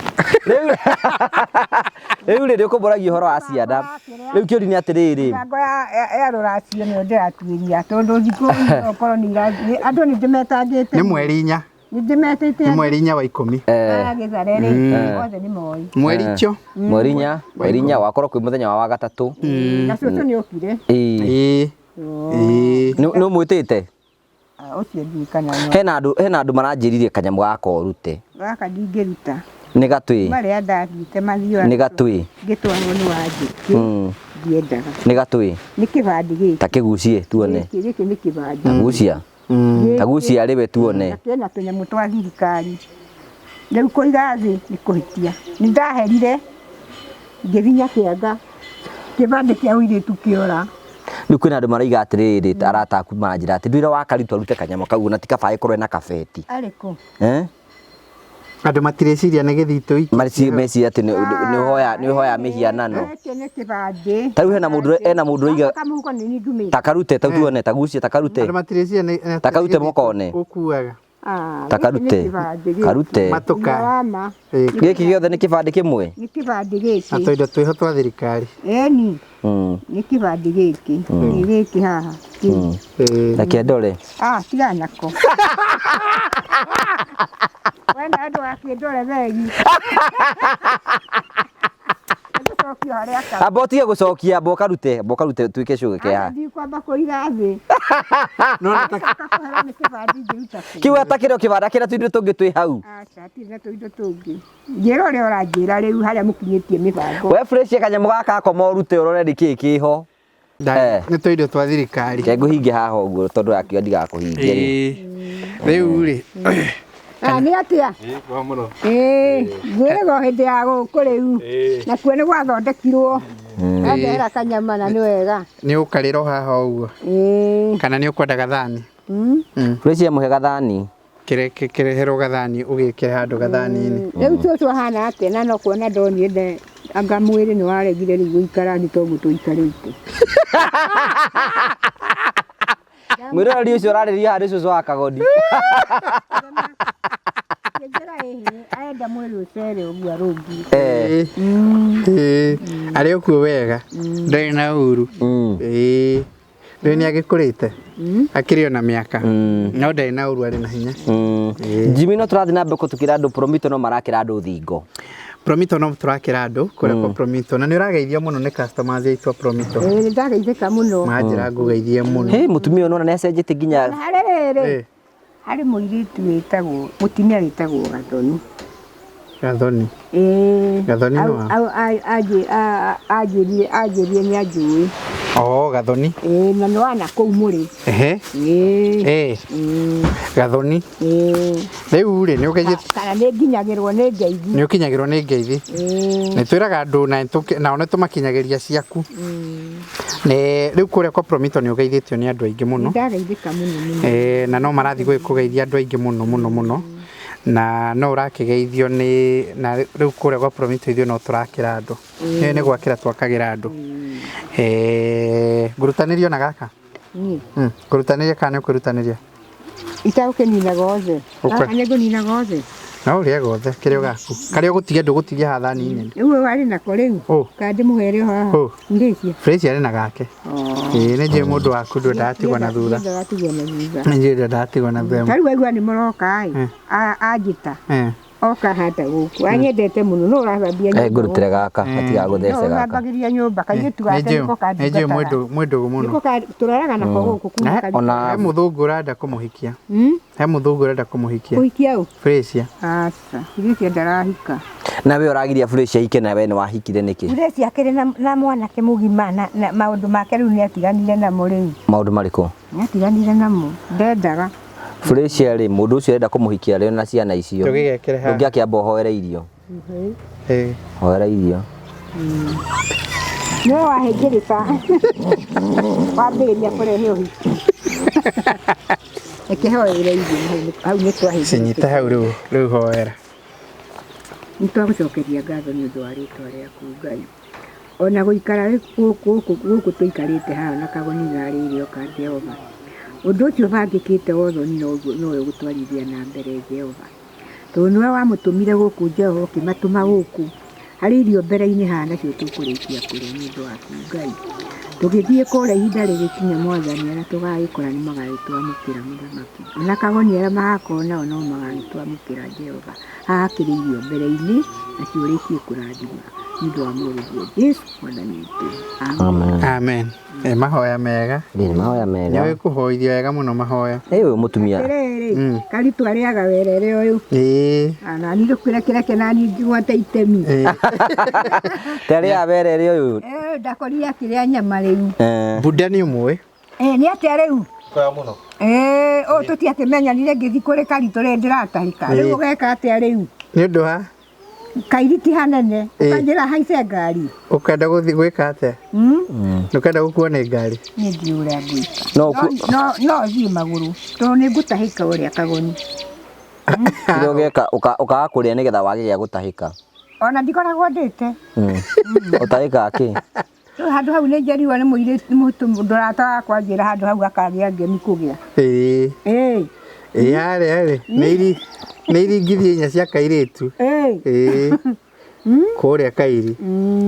Rĩu rĩ, nĩũkũmbũragia ũhoro wa ciana. Rĩu kĩũria nĩ atĩrĩrĩ. Mĩbango ya rũracio nĩyo ndĩratuĩria tondũ thikũ okorwo nĩ irathiĩ andũ nĩ ndĩmetangĩte. Nĩ mweri 4. Nĩ ndĩmetĩte. Nĩ mweri 4 wa 10. Gĩthare rĩ, othe nĩ moĩ. Mweri cio. Mweri 4, mweri 4 wakorwo kwĩ mũthenya wa gatatũ. Na cũcũ nĩ okire. Ĩĩ. Ĩĩ. Nĩ ũmwĩtĩte? Ũcio ndiũĩ kana no. Hena andũ maranjĩrire kanyamũ gaka ũrute. Gaka ndingĩruta. Nĩ gatwĩ. Marĩa ndathiĩte mathiũa. Nĩ gatwĩ. Ngĩtwarwo nĩ Wanjĩkĩ. Ndiendaga. Nĩ gatwĩ. Nĩ kĩbandĩ gĩkĩ. Ta kĩgucie tuone. Gĩkĩ nĩ kĩbandĩ. Gucia. Ta gucia rĩwe tuone. Kĩna tũnyamũ twa thirikari. Rĩu kũiga thĩ nĩ kũhĩtia. Nĩ ndaherire ngĩthinya kĩanga. Kĩbandĩ kĩa ũirĩtu kĩora. Rĩu kwĩna andũ maraiga atĩrĩrĩ, arata aku maranjĩra atĩ ndwĩra wa Karitũ arute kanyamũ kau na ti kaba ĩkorwo ĩna kabeti. Arĩkũ? Andũ matireciria nĩ gĩthitũ iki. Meciria atĩ nĩ ũhoya mĩhianano. Gĩkĩ nĩ kĩbandĩ. Ta rĩu hena mũndũ, hena mũndũ ũraiga Gaka mũhuko nĩ niĩ ndumĩte. Ta karute, ta tuone, ta gucie, ta karute. Andũ matireciria nĩ Ta karute mũkone. Ũkuaga. Ta karute. Karute. Matuka. Gĩkĩ gĩothe nĩ kĩbandĩ kĩmwe? Nĩ kĩbandĩ gĩkĩ. Na tũindo twĩho twa thirikari. Ĩni. Nĩ kĩbandĩ gĩkĩ. Nĩ gĩkĩ haha. Reke ndore. Tigana nako. Wena andũ akĩndore thegi. Amba ũtige gũcokia, amba ũkarute, amba ũkarute tuĩke cũgĩ haha. Ndikwamba kũiga thĩ. No na kũhera nĩ kĩbandĩ ingĩruta kũ? Kĩu atakĩrĩ o kĩbanda kĩrĩa tũindo tũngĩ twĩ hau. Aca, hatirĩ na tũindo tũngĩ. Njĩra ũrĩa ũranjĩra rĩu harĩa mũkinyĩtie mĩbango. We fresh kanyamũ gaka koma ũrute ũrore nĩ kĩĩ kĩho. Nĩ tũindo twa thirikari. Reke ngũhinge haha ũguo tondũ akiuga ndigakũhinge rĩ. Rĩu rĩ. Nĩ atĩa? Ngwĩrĩga hĩndĩ ya gũkũ rĩu. Nakuo nĩ gwathondekirwo. Ndehera kanyama na nĩ wega. Nĩ ũkarĩra haha ũguo. Kana nĩ ũkwenda gathani? Fresh mũhe gathani. Kĩreherwo gathani ũgĩkĩre handũ gathani-inĩ. Rĩu cũcũ ahana atĩa na no kuona ndonire anga mwĩrĩ nĩ waregire rĩu gũikara nĩ toguo tũikarĩte. Mwĩroreri ũcio ũrarĩria haha nĩ cũcũ wa Kagoni. Kĩnjĩra ĩhĩ arenda mwĩrĩ ũcere ũguo arũngiĩ. Arĩ okuo wega. Ndarĩ na ũru. Rĩu nĩ agĩkũrĩte. Akĩrĩ ona mĩaka. No ndarĩ na ũru, arĩ na hinya. Jimmy, no tũrathiĩ na mbere kũtũkĩra andũ Promito no marakĩra andũ thingo. Promito no tũrakĩra andũ kũrĩa kwa Promito na nĩ ũrageithio mũno nĩ customers aitũ a Promito. Nĩ ndageithĩka mũno. Manjĩra ngũgeithie mũno. Hĩ, mũtumia ũyũ nĩwona nĩ acenjetie nginya. Harĩ rĩrĩ. Harĩ mũirĩtu wĩtagwo, mũtumia wĩtagwo Gathoni. Gathoni. Gathoni nĩ wa? Anjĩrire nĩ anjũĩ. Oh, Gathoni. Na nĩ wana kũu mũrĩ. Ehe. Gathoni. Rĩu rĩ, nĩ ũgeithĩtie. Kana nĩ nginyagĩrwo nĩ ngeithi. Nĩ ũkinyagĩrwo nĩ ngeithi. Nĩ twĩraga andũ nao nĩ tũmakinyagĩria ciaku. Nĩ rĩu kũrĩa kwa Promito nĩ ũgeithĩtio nĩ andũ aingĩ mũno. Ndageithĩka mũno mũno. Na no marathiĩ gũgĩkũgeithia andũ aingĩ mũno mũno mũno. Na no ũrakĩgeithio nĩ na rĩu kũrĩa kwa Promito ithuĩ no tũrakĩra andũ. Nĩ gwakĩra twakagĩra andũ. Ngũrutanĩrio na gaka? Ngũrutanĩria kana nĩ ũkwĩrutanĩria? Itagũkĩnina gothe. Nĩ ngũnina gothe. No ũrĩe gothe kĩrĩa gaku. Karĩa ũgũtigia ndũgũtigia haha thani nene. Rĩu ũyũ arĩ nako rĩu. Ũ. Kana ndĩmũhere o haha. Ũ. Ndĩcie. Fresh arĩ na gake. Ĩĩ nĩ njũĩ mũndũ waku ndwendaga atigwo na thutha. Ndiendaga atigwo na thutha. Nĩ njũĩ ndwendaga atigwo na thutha. Ta rĩu aigua nĩ mũroka ĩ. Eh. Anjĩta. Eh. Oka hata gũkũ. Anyendete mũno no ũrathambia Eh, ngũrutĩre gaka Mm. gatigagũthece No gaka. ũthambagĩria nyũmba kairĩtu Nĩ gake njũĩ nĩko nĩ njũĩ kandungataga. mwĩ ndũgũ mũno. Nĩko tũraraga nako gũkũ kuma Eh, karitũ. ona- He mũthũngũ ũrenda kũmũhikia. He mũthũngũ ũrenda kũmũhikia. Kũhikia ũ? Fresh. Aca, Felicia ndarahika. Na we ũragiria Felicia ahike na we nĩ wahikire nĩkĩ? Felicia akĩrĩ na mwanake mũgima na maũndũ make rĩu nĩatiganire namo rĩu. Maũndũ marĩkũ? Nĩatiganire namo. Ndendaga. Felicia rĩ, mũndũ ũcio arenda kũmũhikia rĩ na ciana icio. Tũgĩgekĩre haha. Ndũngĩakĩamba ũhoere irio. Ĩĩ. Hoera irio. Nĩwe wahĩngĩrĩka. Wambĩrĩria kũrehe ũhiki. Reke hoere irio hau nĩ twahĩngĩrĩka. Cinyite hau rĩu rĩu hoera. Nĩ twagũcokeria ngatho nĩ ũndũ wa rĩtwa rĩaku Ngai. Ona gũikara gũkũ gũkũ tũikarĩte haha na kagoni narĩ oka Jehova. Ũndũ ũcio ũbangĩkĩte wothoni nowe ũgũtwarithia na mbere Jehova. Tondũ nĩwe wamũtũmire gũkũ Jehova ũkĩmatũma gũkũ. Harĩ irio mbere-inĩ haha nacio tũkũrĩkia kũrĩa nĩ ũndũ waku Ngai. Tũgĩthiĩ kũrĩa ihinda rĩgĩkinya Mwathani arĩa tũgagĩkora nĩ magagĩtwamũkĩra mũthamaki. Ona kagoni arĩa magakorwo nao no magagĩtwamũkĩra Jehova. Haha hakĩrĩ irio mbere-inĩ nacio ũrĩkie kũrathima nĩ ũndũ wa mũrũguo Jesu Mwathani witũ. Amen. Amen. Amen. Ĩ mahoya mega. Ĩ nĩ mahoya Nĩ mega. ũĩ kũhoithia wega mũno mahoya. Ĩ ũyũ mũtumia. Atĩrĩrĩ, Karitũ arĩaga werere ũyũ. Ĩĩ. Nani ndũkĩrekereke nani ngĩgwata itemi. Ĩĩ. Tarĩa werere ũyũ. Eh, ndakorire akĩrĩa nyama rĩu. Eh. Buda nĩ ũmũĩ. Eh, nĩ atĩa rĩu? Kwega mũno. Eh, ũũ tũtiakĩmenyanire ngĩthiĩ kũrĩ Karitũ rĩrĩ ndĩratahĩka. Rĩu ũgeka atĩa rĩu? Nĩ ũndũ wa Kairiti hanene. Ĩĩ. Ũkanjĩra haice ngari. ũkenda gũthiĩ gwĩka atĩa? Ndũkenda gũkuo nĩ ngari? Niĩ ndiũĩ ũrĩa ngwĩka. No ũku- No thiĩ magũrũ tondũ nĩ ngũtahĩka ũrĩa kagoni. Kĩrĩa ũgeka ũkaga kũrĩa nĩgetha wage gĩa gũtahĩka. Ona ndikoragwo ndĩte. Ũtahĩkaga kĩ? Rĩu handũ hau nĩ njerirwo nĩ mũirĩtu mũrata wakwa anjĩra handũ hau hakagĩa ngemi kũgĩa. Ĩĩ. Ĩĩ. Ĩĩ harĩa rĩ nĩ iringithio inya cia kairĩtu. Ĩĩ. Ĩĩ. Kũrĩa Kairi.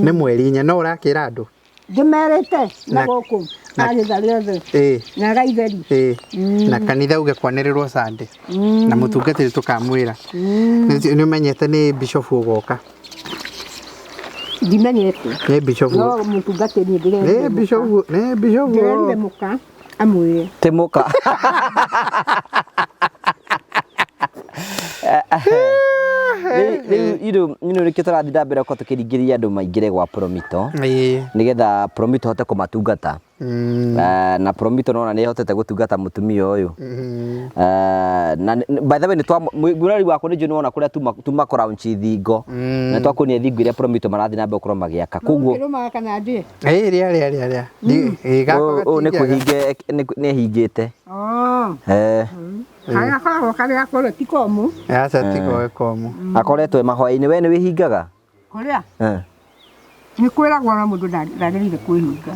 Nĩ mweri inya no ũrakĩra andũ. Ndĩmerĩte na Na- gũkũ agĩtha rĩothe Ĩĩ. na gaitheri. Ĩĩ. Na kanitha uge kwanĩrĩrwo Sunday. Na mũtungatĩri tũkamwĩra. Nĩ ũmenyete nĩ bishop ũgoka. Ndimenyete. Nĩ bishop. No mũtungatĩri Nĩ ndĩrerire mũka. bishop. Nĩ bishop. Ndĩrerire mũka amwĩre. Ti mũka. Rĩu rĩu nĩkĩo tũrathiĩ na mbere gũkorwo tũkĩringĩrĩria andũ maingĩre gwa Promito Ĩĩ. nĩgetha Promito hote kũmatungata. Na Promito nona nĩ hotete gũtungata mũtumia ũyũ. Na by the way nĩ twa mwĩrori wakwa nĩ njũĩ nĩwona kũrĩa tuma kũraunchi thingo na twakuonia thingo iria Promito marathiĩ na mbere gũkorwo magĩaka koguo Kĩrũmaga kana ndĩe? Ĩĩ rĩa rĩa rĩa rĩa. Ĩĩ gakwa ũyũ nĩ gatingĩaga. kũhinge nĩ hingĩte. Oh. Eh, Harĩa gakoragwo karĩ gakũrũ ti komũ. Aca ti goe komũ. Akoretwo e mahoya-inĩ we nĩ wĩhingaga? Kũrĩa? Eh. Nĩ kwĩragwo na mũndũ ndagĩrĩire kwĩhinga.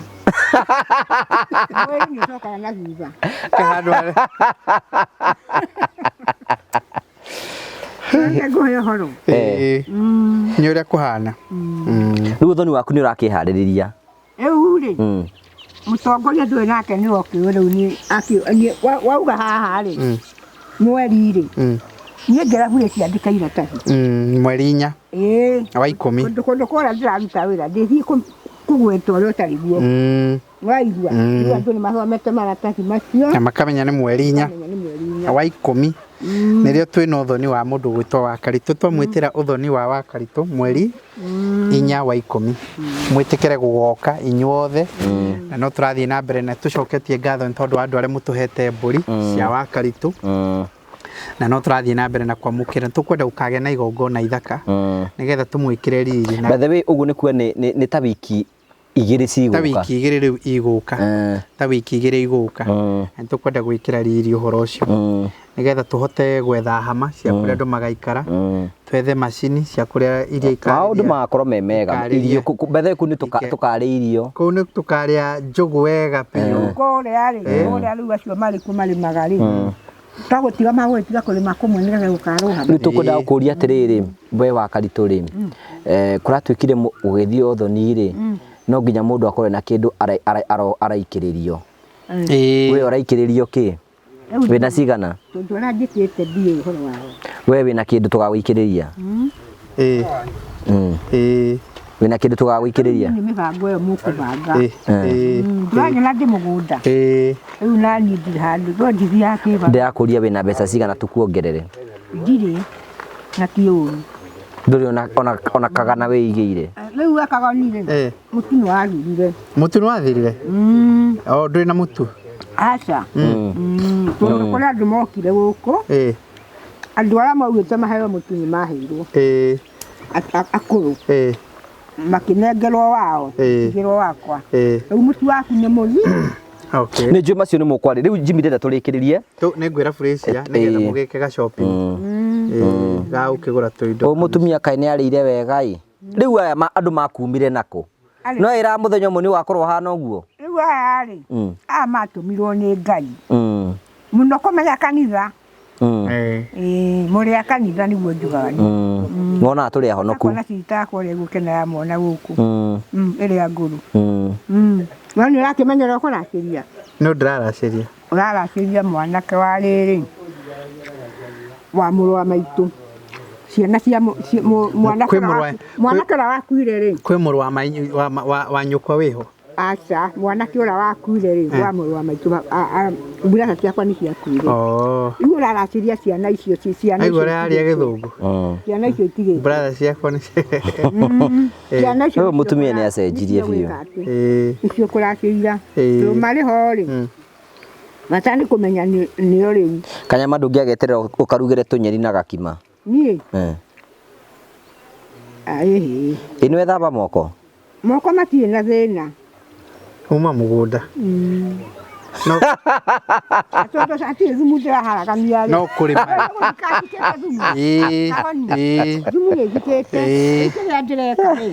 Mwĩrĩ nĩ ũcokaga na thutha. Handũ harĩa. Reke ngũhe ũhoro. Ĩĩ. Nĩ ũrĩa kũhana. Rĩu ũthoni waku nĩ ũrakĩharĩrĩria. Rĩu rĩ, mũtongoria ndũĩ nake nĩ okĩũĩ rĩu nĩ wauga haha rĩ, mweri rĩ, niĩ ngĩra ciandĩka iratathi. Mweri inya Ĩĩ. wa ikũmi. Kũndũ kũndũ kũrĩa ndĩraruta wĩra ndĩthiĩ kũgwetwo ũrĩa ũtarĩ guo. Waigua? Rĩu andũ nĩ mathomete maratathi macio. Na makamenya nĩ mweri inya Makamenya nĩ mweri inya. wa ikũmi. Nĩrĩo twĩna ũthoni wa mũndũ gwĩtwo Wakaritũ twamwĩtĩra ũthoni wa Wakaritũ mweri inya wa ikũmi. Mwĩtĩkĩre gũgoka inyuothe na no tũrathiĩ na mbere na tũcoketie ngatho nĩ tondũ wa andũ arĩa mũtũhete mbũri cia Wakaritũ na no tũrathiĩ na mbere na kwamũkĩra tũkwenda gũkagĩa na igongona ithaka nĩgetha tũmwĩkĩre riri na By the way ũguo nĩ kuga nĩ ta wiki igĩrĩ ta cigũka. wiki igĩrĩ rĩu igũka ta wiki igĩrĩ igũka na tũkwenda gwĩkĩra riri ũhoro ũcio nĩgetha tũhote gwetha hama cia kũrĩa andũ magaikara twethe macini cia kũrĩa iria Maũndũ ikarĩria magakorwo me mega ikarĩria. irio by the way kũu nĩ tũkarĩa irio. kũu nĩ tũkarĩa njũgũ wega biũ Kũrĩa rĩ, kũrĩa rĩu acio marĩ kuo marĩmaga rĩ. Twagũtiga magũgĩtiga kũrĩma kũmwe nĩgetha gũkarũgama. Rĩu tũkwendaga gũkũria atĩrĩrĩ, we wa Karitũ rĩ, kũratuĩkire ũgĩthiĩ ũthoni rĩ, no nginya mũndũ akorwo na kĩndũ araikĩrĩrio. We ũraikĩrĩrio kĩ? Wĩna cigana? Tondũ ũranjĩtĩte ndiũĩ ũhoro wao. We wĩna kĩndũ tũgagũikĩrĩria? Wĩna kĩndũ tũgagũikĩrĩria? Nĩ mĩbango ĩyo mũkũbanga. Ndũranyona ndĩ mũgũnda. Rĩu naniĩ ndirĩ handũ, no ndithiaga kĩba. Ndĩrakũria wĩna mbeca cigana tũkuongerere? Ndirĩ na ti ũru. Ndũrĩ ona kagana wĩigĩire? Rĩu akagoni rĩ, mũtu nĩ wathirire. Mũtu nĩ wathirire? O ndũrĩ na mũtu? Aca. Tondũ kũrĩ andũ mokire gũkũ, andũ arĩa maugĩte maheo mũtu nĩ maheirwo. Akũrũ. Makĩnengerwo wao, ngĩtigĩrwo wakwa. Rĩu mũtu waku nĩ mũthi. Okay. Nĩ njũĩ macio nĩ mũkwarĩ. Rĩu Jimmy ndĩrenda tũrĩkĩrĩrie. Nĩ ngwĩra Felicia nĩgetha mũgĩke ga shopping. Ga gũkĩgũra tũindo. Ũyũ mũtumia kaĩ nĩ arĩire wega ĩ. Rĩu aya andũ makumire nakũ? No ĩra mũthenya ũmwe nĩ ũgakorwo ũhana ũguo. Rĩu aya rĩ, aya matũmirwo nĩ Ngai. Mũno kũmenya kanitha. Mũrĩ a kanitha nĩguo njugaga. Wonaga tũrĩ ahonoku. Akona cita yakwa ũrĩa ĩgũkena ya mwana gũkũ. Ĩrĩa ngũrũ. No nĩ ũrakĩmenya ũrĩa ũkũracĩria? No ndĩraracĩria. Ũraracĩria mwanake wa rĩrĩ, wa mũrũ wa maitũ. Ciana cia mwanake ũrĩa wakuire rĩ. Kwĩ mũrũ wa nyũkwa wĩho? Aca, mwanake ũrĩa wakuire rĩ, wa mũrũ wa maitũ, mbura ciakwa nĩ ciakuire. Rĩu ũraracĩria ciana icio, ciana icio. Aigua ũrĩa aria gĩthũngũ. Ciana icio itigĩte. Brother ciakwa nĩ ciana icio. Ũyũ mũtumia nĩ acenjirie biũ. Icio kũracĩria. Tondũ marĩ ho rĩ, bata nĩ kũmenya nĩo rĩu. Kanyama ndũngĩageterera ũkarugĩre tũnyeni na gakima. Niĩ? Ĩhĩ. Ĩ nĩ wethamba moko? Moko matirĩ na thĩna. Uma mũgũnda. Tondũ hatirĩ thumu ndĩraharagania rĩ. No kũrĩma. Thumu nĩ njikĩte. Kĩrĩa ndĩreka rĩ,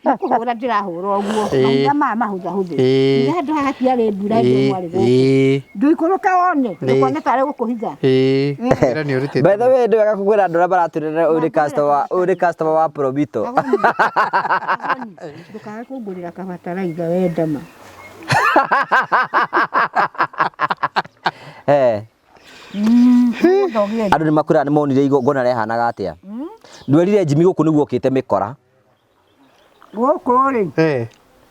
nĩ kũhũra ndĩrahũra ũguo. Mahiga maya mahũthahũthĩ. Nĩ handũ haha hatiarĩ mbura hĩndĩ ĩyo mwarĩ gũkũ. Ndũikũrũke wone, ndũkone tarĩ gũkũhitha. Wĩra nĩ ũrutĩte. By the way, ndĩ wega kũkwĩra andũ arĩa maratwĩrorera ũyũ nĩ customer, ũyũ nĩ customer wa Promito. Ndũkae kũngũrĩra kabataraitha wenda ma. Andũ nĩ makwĩraga nĩ monire igongona rĩahanaga atĩa. Ndwerire Jimmy gũkũ nĩguo okĩte mĩkora. Gũkũ rĩ,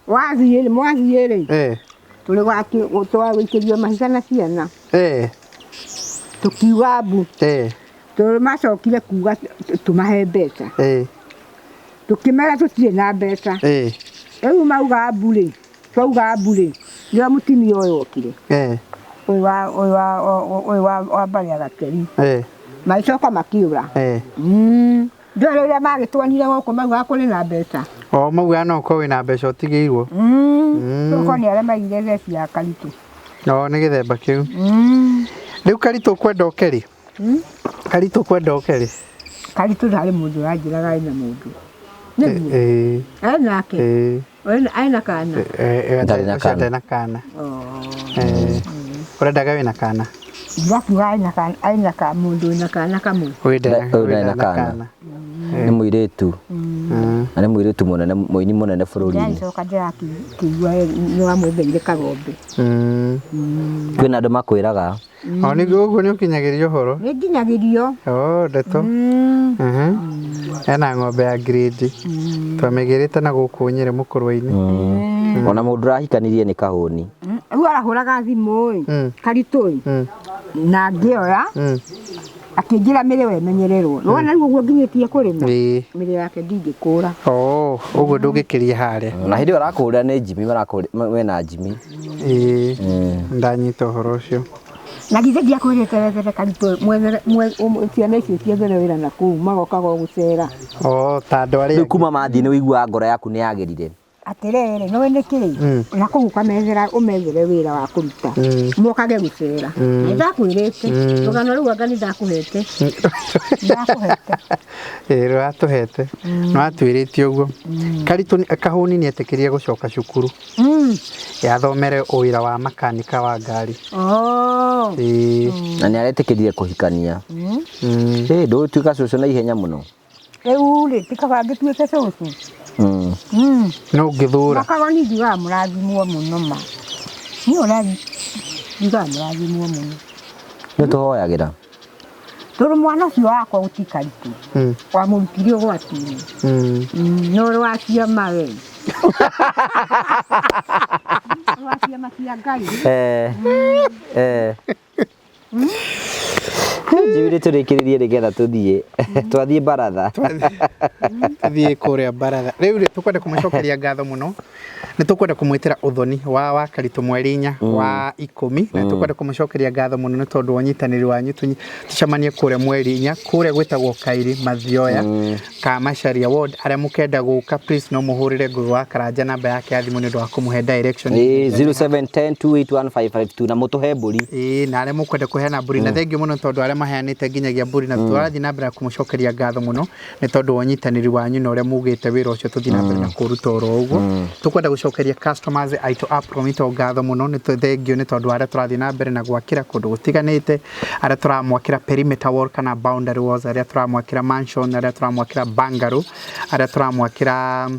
wathiĩ rĩ, mwathiĩ rĩ, tũrĩ twagũikĩrio mahiga na ciana. Tũkiuga mbu. Tondũ macokire kuga tũmahe mbeca. Tũkĩmera tũtirĩ na mbeca. Rĩu mauga mbu rĩ, twauga mbu rĩ, nĩo mũtumia ũyũ okire. Ũyũ wa mbarĩ ya Gakeri. Magĩcoka makĩũra. Ndũĩ rĩrĩa magĩtuonire gũkũ maugaga kũrĩ na mbeca. O maugaga no ũkorwo wĩna mbeca ũtigĩirwo. Ũkorwo nĩ arĩa maigire theci ya Karitũ. O nĩ gĩthemba kĩu. Rĩu Karitũ ũkwenda ũke rĩ? Karitũ ũkwenda ũke rĩ? Karitũ ndarĩ mũndũ ũranjĩraga ena mũndũ. Nĩguo? Ena ake? Ena kana? Ndarĩ na kana. Ndarĩ na kana. Ũrendaga wĩna kana? Ndĩrakiuga ena mũndũ wĩna kana kamwe. Ũyũ na kana. Nĩ mũirĩtu. Na nĩ mũirĩtu mũnene, mũini mũnene bũrũri-inĩ. Ndĩragĩcoka ndĩrakĩigua nĩ wamwetheire kagombe. Kwĩna andũ makwĩraga. O nĩguo ũguo nĩ ũkinyagĩrio ũhoro? Nĩ nginyagĩrio. O ndeto. Ena ng'ombe ya grade. Twamĩgĩrĩte na gũkũ Nyĩrĩ mũkũrwe-inĩ. Ona mũndũ ũrahikanirie nĩ kahũni. Rĩu arahũraga thimũ ĩ, Karitũ ĩ, na ngĩoya, akĩnjĩra mĩrĩ wemenyererwo. Nĩwona rĩu ũguo nginyĩtie kũrĩma? Mĩrĩ yake ndingĩkũra. Ũguo ndũngĩkĩria harĩa. Na hĩndĩ ĩyo arakũhũrĩra nĩ Jimmy, wena Jimmy. Ndanyita ũhoro ũcio. Na githĩ ndiakwĩrĩte wethere Karitũ, mwethere, ciana icio ciethere wĩra na kũu, magokaga o gũcera. O, ta andũ arĩa Rĩu kuma mathiĩ nĩ ũiguaga ngoro yaku nĩ yagĩrire. Atĩrĩrĩ, nĩũĩ nĩkĩ? Na kũu ũkamethera, ũmethere wĩra wa kũruta, mokage gũcera. Nĩ ndakwĩrĩte rũgano rũu, anga nĩ ndakũhete, ndakũhete. Ĩĩ, rũratũhete, nĩwatwĩrĩte ũguo. Karitũ Kahũni nĩetĩkĩrire gũcoka cukuru yathomere wĩra wa makanika wa ngari. Oh. Ĩĩ. Na nĩ aretĩkĩrire kũhikania. Ĩ ndũgũtuĩka cũcũ na ihenya mũno. Rĩu rĩ, ti kaba ngĩtuĩke cũcũ? No ũngĩthũra. Makagoni ngiugaga mũrathimwo mũno ma. Niĩ ũrĩa ngiugaga mũrathimwo mũno. Nĩ tũhoyagĩra. Tondũ mwana ũcio wakwa gũtikaritũ. Wamũrutire ũgwati-inĩ. No ũrĩ wa ciama we. Ũrĩ wa ciama cia Ngai. Eh, eh. Njĩwire tũrĩkĩrĩrie nĩgetha tũthiĩ twathiĩ baratha. Tũthiĩ kũrĩa baratha. Rĩu rĩ, tũkwenda kũmũcokeria ngatho mũno. Nĩ tũkwenda kũmwĩtĩra ũthoni wa Wakaritũ mweri 4 wa 10, na tũkwenda kũmũcokeria ngatho mũno nĩ tondũ wa ũnyitanĩri wanyu. Tũcemanie kũrĩa mweri 4, kũrĩa gwĩtagwo Kairi Mathioya ka Macharia Ward. Arĩa mũkenda gũka, please no mũhũrĩre Ngũgĩ wa Karanja namba yake ya thimũ nĩ ũndũ wa kũmũhe direction. 0710 281552, na mũtũhe mbũri. Ĩĩ, na arĩa mũkwenda kũheana mbũri, na thengiũ mũno tondũ arĩa maheanĩte nginyagia mbũri, na tũrathiĩ na mbere na kũmũcokeria ngatho mũno nĩ tondũ wa ũnyitanĩri wanyu na ũrĩa mugĩte wĩra ũcio tũthiĩ na mbere na kũruta oro ũguo. Tũkwenda gũcokeria customers aitũ a Promito ngatho mũno, nĩ thengiũ nĩ tondũ arĩa tũrathiĩ na mbere na gwakĩra kũndũ gũtiganĩte, arĩa tũramwakĩra perimeter wall kana boundary walls, arĩa tũramwakĩra mansion, arĩa tũramwakĩra bungalow, arĩa tũramwakĩra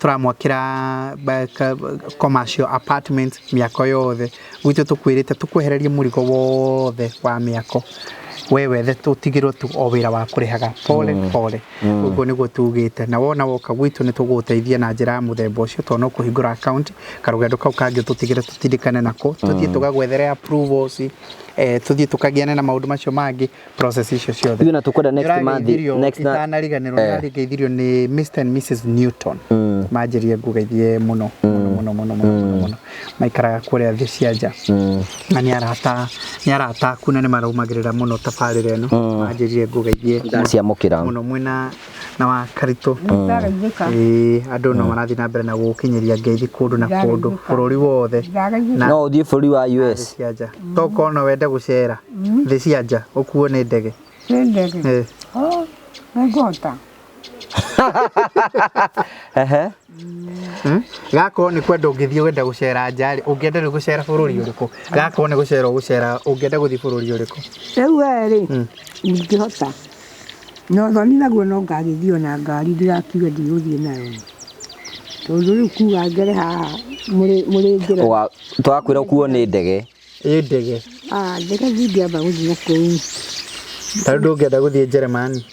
tũramwakĩra commercial apartment, mĩako yothe gwitũ tũkwĩrĩte tũkwehererie mũrigo wothe wa mĩako, we wethe tũtigĩrwo tu o wĩra wa kũrĩhaga pole pole. Ũguo nĩguo tugĩte, na wona woka gwitũ nĩ tũgũgũteithia na njĩra ya mũthemba ũcio, tondũ no kũhingũra account, karũgendo kau kangĩ tũtigĩre tũtindĩkane nako, tũthiĩ tũgagwethere approvals, tũthiĩ tũkagiane na maũndũ macio mangĩ, process icio ciothe. Ithuĩ na tũkwenda next month Ndĩrageithirio next na itanariganĩrwo, nĩrageithirio nĩ Mr and Mrs Newton, manjĩrire ngũgeithie mũno mũno mũno mũno mũno mũno mũno. Maikaraga kũrĩa thĩ cia nja na nĩ arata aku na nĩ marũmagĩrĩra mũno tabarĩra ĩno. Manjĩrire ngũgeithie Ndaciamũkĩra. mũno mwĩna na wa Karitũ. Ndagaithĩka. Ĩĩ, andũ no marathiĩ na mbere na gũgũkinyĩria ngeithi kũndũ na kũndũ bũrũri wothe Ndagaithĩka. na No ũthiĩ bũrũri wa thĩ US. cia nja. Tokorwo no wende gũcera thĩ cia nja ũkuo nĩ ndege? Nĩ ndege? Eh. Oh, nĩngũhota. Ehe. Gakorwo nĩ kwenda ũngĩthiĩ wenda gũcera nja rĩ, ũngĩenda rĩu gũcera bũrũri ũrĩkũ? Gakorwo nĩ gũcera ũgũcera, ũngĩenda gũthiĩ bũrũri ũrĩkũ? Rĩu we rĩ, ndingĩhota. Na ũthoni naguo no ngagĩthiĩ ona ngari, ndigakiuge ndigũthiĩ nayo, tondũ rĩu kuga ngere haha mũrĩ njĩra. Twakwĩra ũkuo nĩ ndege. Ĩ ndege. Ah, ndege ndingĩamba gũthiĩ na kũu. Ta rĩu ndũngĩenda gũthiĩ Jeremani?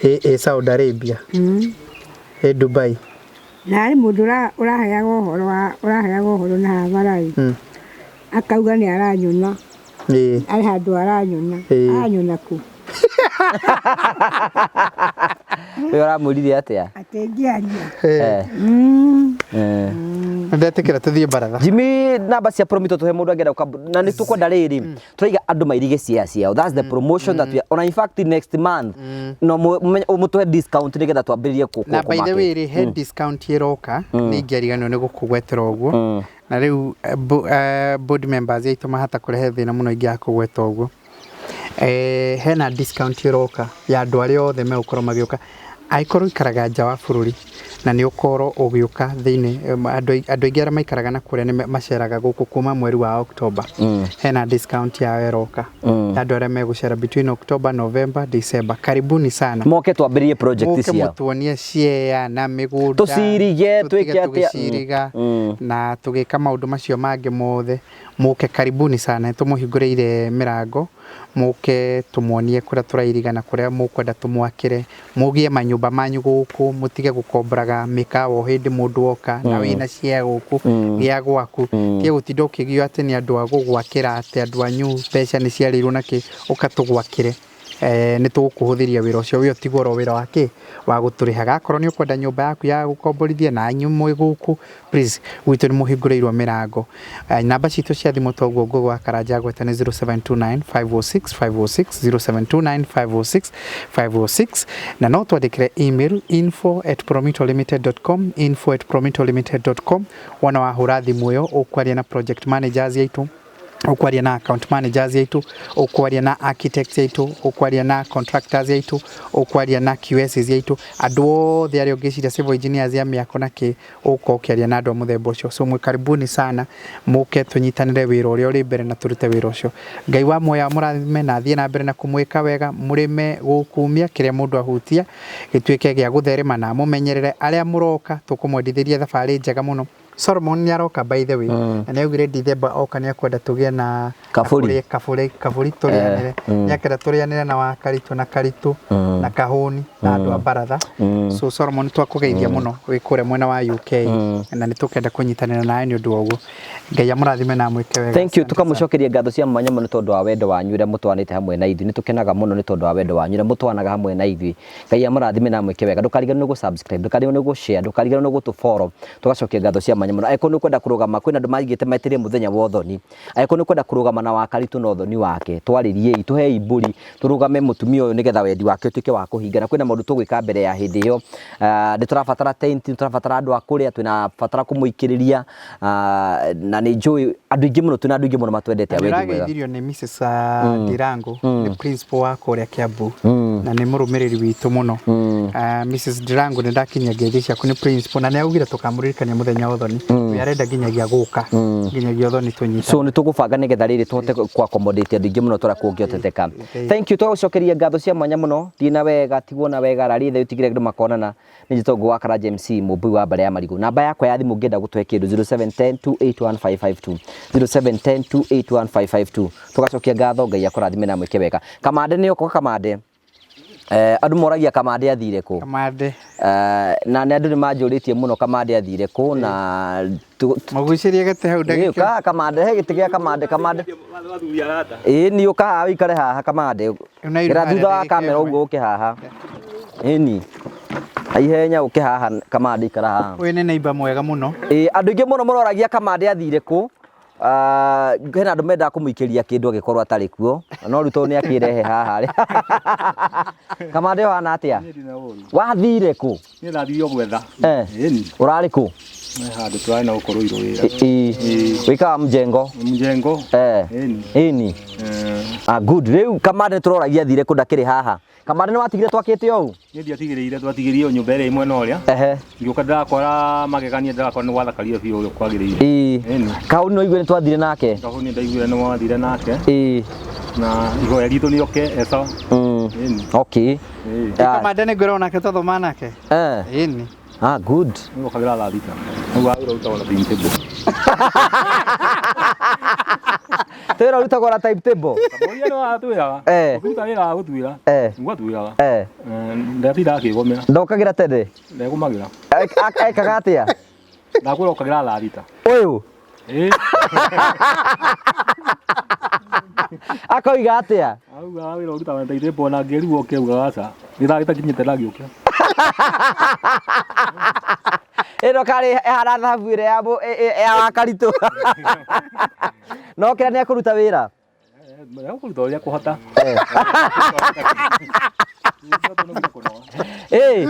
Ĩ Saudi Arabia? Ĩ Dubai? Na harĩ mũndũ ũraheaga ũhoro wa ũraheaga ũhoro na habara ĩ, akauga nĩ aranyona. Arĩ handũ aranyona. Aranyona kũ? We ũramwĩrire atĩa? Atĩ ngĩaria. Ndetĩkĩra tũthiĩ baratha. Jimmy, namba cia Promito tuhe mũndũ angĩenda gũka, na nĩ tũkwenda rĩrĩ tũraiga andũ mairige share ciao. That's the promotion that we are ona. In fact, next month no mũtũhe discount nĩgetha twambĩrĩrie Na by the kũ way rĩ, he discount ĩroka, nĩ ingĩariganĩrwo nĩ gũkũgwetera ũguo, na rĩu board members aitũ mahata kũrehe thĩna mũno ingĩaga kũgweta ũguo. Hena discount ĩroka ya andũ arĩa othe megũkorwo magĩũka. Angĩkorwo ũikaraga nja wa bũrũri na nĩ ũkorwo ũgĩũka thĩinĩ, andũ aingĩ arĩa maikaraga na kũrĩa nĩ maceraga gũkũ kuma mweri wa October, hena discount yao ĩroka ya andũ arĩa megũcera between October, November, December. Karibuni sana. Moke twambĩrĩrie project Mũke ciao. Mũtuonie ciea na mĩgũnda. Tũcirige, tũtige twĩke atĩa? Tũgĩciriga na tũgĩka maũndũ macio mangĩ mothe. Mũke, karibuni sana, tũmũhingũrĩire mĩrango, mũke tũmuonie kũrĩa tũrairiga na kũrĩa mũkwenda tũmwakĩre, mũgĩe manyũmba manyu gũkũ, mũtige gũkomboraga mĩkawa o hĩndĩ mũndũ oka na wĩna cia gũkũ gĩa gwaku, tige gũtinda ũkĩgio atĩ nĩ andũ a gũgwakĩra, atĩ andũ anyu mbeca nĩ ciarĩirwo nakĩ, ũka tũgwakĩre. Nĩ tũgũkũhũthĩria wĩra ũcio, we ũtigwo oro wĩra wa kĩ wa gũtũrĩhaga. Akorwo nĩ ũkwenda nyũmba yaku ya gũkomborithia na inyuĩ mwĩ gũkũ, please, gwitũ nĩ mũhingũrĩirwo mĩrango. Namba citũ cia thimũ toguo Ngũgũ wa Karanja agweta nĩ 0729 506 506, 0729 506 506, na no twandĩkĩre email info@promitolimited.com, info@promitolimited.com. Wona wahũra thimũ ĩyo, ũkwaria na project managers aitũ, ũkwaria na account managers aitũ, ũkwaria na architects aitũ, ũkwaria na contractors aitũ, ũkwaria na QSs aitũ, andũ othe arĩa ũngĩciria, civil engineers ya mĩako na kĩ, ũgũkorwo ũkĩaria na andũ a mũthemba ũcio. So mwĩ karibuni sana, mũke tũnyitanĩre wĩra ũrĩa ũrĩ mbere na tũrute wĩra ũcio. Ngai wa muoyo amũrathime na athiĩ na mbere na kũmwĩka wega, mũrĩme gũkumia kĩrĩa mũndũ ahutia gĩtuĩke gĩa gũtherema, na amũmenyerere. Arĩa mũroka, tũkũmwendithĩria thabarĩ njega mũno. Solomon nĩ aroka, by the way, na nĩ augire Dithemba oka nĩ akwenda tũgĩe na Kabũri. Kabũri, kabũri tũrĩanĩre. Nĩ akenda tũrĩanĩre na Wakaritũ na Karitũ na Kahũni na andũ a baratha. So Solomon, twakũgeithia mũno wĩ kũrĩa mwena wa UK, na nĩ tũkenda kũnyitanĩra nawe. Nĩ ũndũ wa ũguo, Ngai amũrathime na amwĩke wega. Thank you. Asante sana. Tukamũcokeria ngatho cia mwanya mũno tondũ wa wendo wanyu ũrĩa mũtwanĩte hamwe na ithuĩ. Nĩ tũkenaga mũno nĩ tondũ wa wendo wanyu ũrĩa mũtwanaga hamwe na ithuĩ. Ngai amũrathime na amwĩke wega. Ndũkariganĩrwo nĩ gũ-subscribe, ndũkariganĩrwo nĩ gũ-share, ndũkariganĩrwo nĩ gũtũ-follow. Tũgacokia ngatho cia mwanya mũno. Angĩkorwo nĩ ũkwenda kũrũgama, kwĩna andũ maigĩte metereire mũthenya wa ũthoni. Angĩkorwo nĩ ũkwenda kũrũgama na Wakaritũ na ũthoni wake, twarĩriei, tũhei mbũri, tũrũgame mũtumia ũyũ nĩgetha wendi wake ũtuĩke wa kũhinga. Na kwĩna maũndũ tũgwĩka mbere ya hĩndĩ ĩyo. Nĩ tũrabatara tent, nĩ tũrabatara andũ a kũrĩa, twĩna batara kũmũikĩrĩria. Na nĩ njũĩ andũ aingĩ mũno, twĩna andũ aingĩ mũno matwendete a wendi mwega. Ndĩrageithirio nĩ Mrs. Ndirango, nĩ principal wa kũrĩa Kiambu na nĩ mũrũmĩrĩri witũ mũno. Mrs. Ndirango, nĩ ndakinyia ngeithi ciaku. Nĩ principal na nĩ augire tũkamũririkania mũthenya wa ũthoni. We arenda nginyagia gũka nginyagia ũthoni tũnyita. So nĩ tũgũbanga nĩgetha rĩrĩ tũhote ku accommodate andũ aingĩ mũno tũrĩa kũngĩhoteteka. Thank you, twagũcokeria ngatho cia mwanya mũno. Thiĩ na wega, tigwo na wega, raria thayũ, tigĩrĩra andũ makonana. Nĩ njĩtagwo Ngũgũ wa Karanja MC, mũmbui wa mbare ya marigũ. Namba yakwa ya thimũ ũngĩenda gũtũhe kĩndũ, 0710 281552, 0710 281552. Tũgacokia ngatho, Ngai akũrathime na mwĩke wega. Kamande nĩ okoka. Kamande, andũ moragia Kamande athire kũ. Kamande. Na nĩ andũ nĩ manjũrĩtie mũno Kamande athire kũ na Mũgucĩrie gĩtĩ hau ndagĩka. Ũka Kamande, he gĩtĩ gĩa Kamande. Kamande, ĩĩ ni ũka haha ũikare haha, Kamande. Ũnairwo Ĩra harĩa thutha wa ndagĩka kamera ĩmwe. ũguo, ũke haha, ĩni ihenya, ũke haha Kamande, ikara haha. Ũyũ nĩ neighbor mwega mũno. Ĩĩ, andũ aingĩ mũno mũroragia Kamande athire kũ. Hena andũ mendaga kũmũikĩria kĩndũ angĩkorwo atarĩ kuo, no rĩu tondũ nĩ akĩrehe haha rĩ. Kamande, ũhana atĩa? Wathire kũ? Niĩ ndathire o gwetha. Ĩni. Ũrarĩ kũ? Nĩ handũ tũrarĩ na gũkũ Ruiru wĩra. Ĩĩ. Wĩkaga mjengo? Mjengo. Ĩni. Ĩni. Ah, good. Rĩu Kamande nĩ tũroragia athire kũ, ndakĩrĩ haha. Kamande, nĩ watigire twakĩte ũũ? Niĩ ndiatigĩrĩire, twatigĩrie o nyũmba ĩrĩa ĩ mwena ũrĩa. Ngĩũka ndĩrakora magegania, ndĩrakora nĩ gwathakario biũ ũrĩa kwagĩrĩire. Ĩni. Kaũni no igue nĩ twathire nake. Kahũni ndaiguire nĩ mwathire nake. Na ihoya ritũ nĩ oke e sawa. Ĩni. Ĩĩ. Ah. Kamande nĩ ngwĩra onake twathoma nake. Ĩni. Ah, good. Nĩ ũkagĩra thaa 6. Nĩguo wĩra ũrutagwo na timetable. Wĩra ũrutagwo na timetable. Kamũria nĩ watwĩraga. Ũkĩruta wĩra wa gũtuĩra. Nĩguo atwĩraga. Ndatindaga akĩgomera. Ndokagĩra tene. Ndegũmagĩra. Ekaga atĩa? Ndakwĩra ũkagĩra thaa 6. Ũyũ Ĩĩ. Akoiga atĩa? Auga wĩra ũrutaga na timetable, na ngĩrigwo ũke augaga aca. Gĩthaa gĩtakinyĩte ndangĩũkĩra. Ĩno karĩ ĩhana thahabu ĩrĩa ya ya Wakaritũ. No kĩra nĩ ekũruta wĩra. Ekũruta ũrĩa kũhota. Ĩĩ.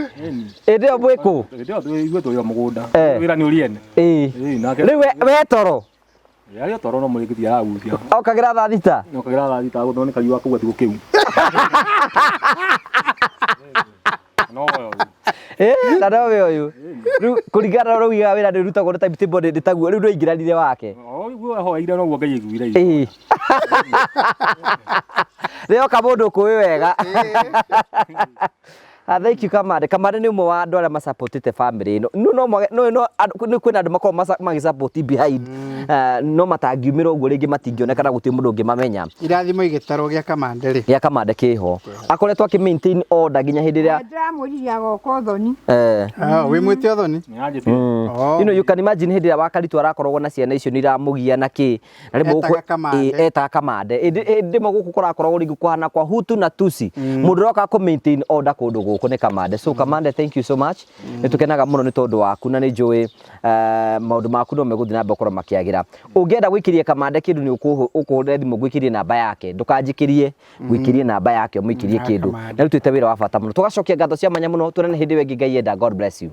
Ĩndĩ ĩyo mwĩ kũ? Hĩndĩ ĩyo ithuĩ tũrĩ o mũgũnda. Wĩra nĩ ũriene. Ĩĩ. Nake. Rĩu we toro. Arĩ o toro no mũrĩngĩti aragucia. Okagĩra thaa 6. Okagĩra thaa 6 gũthondeka riũa kũu atigũ kĩu. No we ũyũ. Ĩĩ, na nowe ũyũ. Rĩu kũringana na ũrĩa ugaga wĩra nĩ ũrutagwo na timetable nĩ taguo rĩu ndwaingĩranire wake. O ũguo ahoeire noguo Ngai aiguire. Ĩĩ. Rĩoka mũndũ ũkũĩ wega. Ah, thank you Kamande. Kamande nĩ ũmwe wa andũ arĩa masupportĩte family ĩno. No no mwage- no no andũ- nĩ kwĩna andũ makoragwo magĩsupport behind. Ah, no matangiumĩra ũguo rĩngĩ matingĩoneka na gũtirĩ mũndũ ũngĩmamenya. Irathimo igĩtarwo gĩa Kamande rĩ. Gĩa Kamande kĩho. Akoretwo akĩ maintain order nginya hĩndĩ ĩrĩa Ndĩramwĩrire agoka ũthoni. Eh. Ah, wĩ mwĩte ũthoni? Nĩanjĩtire. Oh. You know, you can imagine hĩndĩ ĩrĩa Wakaritu arakoragwo na ciana icio nĩ iramũgia na kĩ na rĩmwe Etaga Kamande. etaga Kamande. Ĩndĩ rĩmwe gũkũ kũrakoragwo rĩngĩ kũhana kwa Hutu na Tusi. Mũndũ ũroka kũ maintain order kũndũ gũkũ nĩ Kamande. So Kamande, thank you so much. Nĩ tũkenaga mũno nĩ tondũ waku na nĩ njũĩ maũndũ maku no megũthiĩ na mbere gũkorwo makĩagĩra. Ũngĩenda gũikĩria Kamande kĩndũ nĩ ũkũhũrĩra thimũ ngũikĩrie namba yake. Ndũkanjikĩrie, ngũikĩrie namba yake ũmũikĩrie Ya kĩndũ. Kamande. Na rĩu twĩte wĩra wa bata mũno. Tũgacokia ngatho cia mwanya mũno. Tuonane hĩndĩ ĩyo ĩngĩ Ngai enda. God bless you.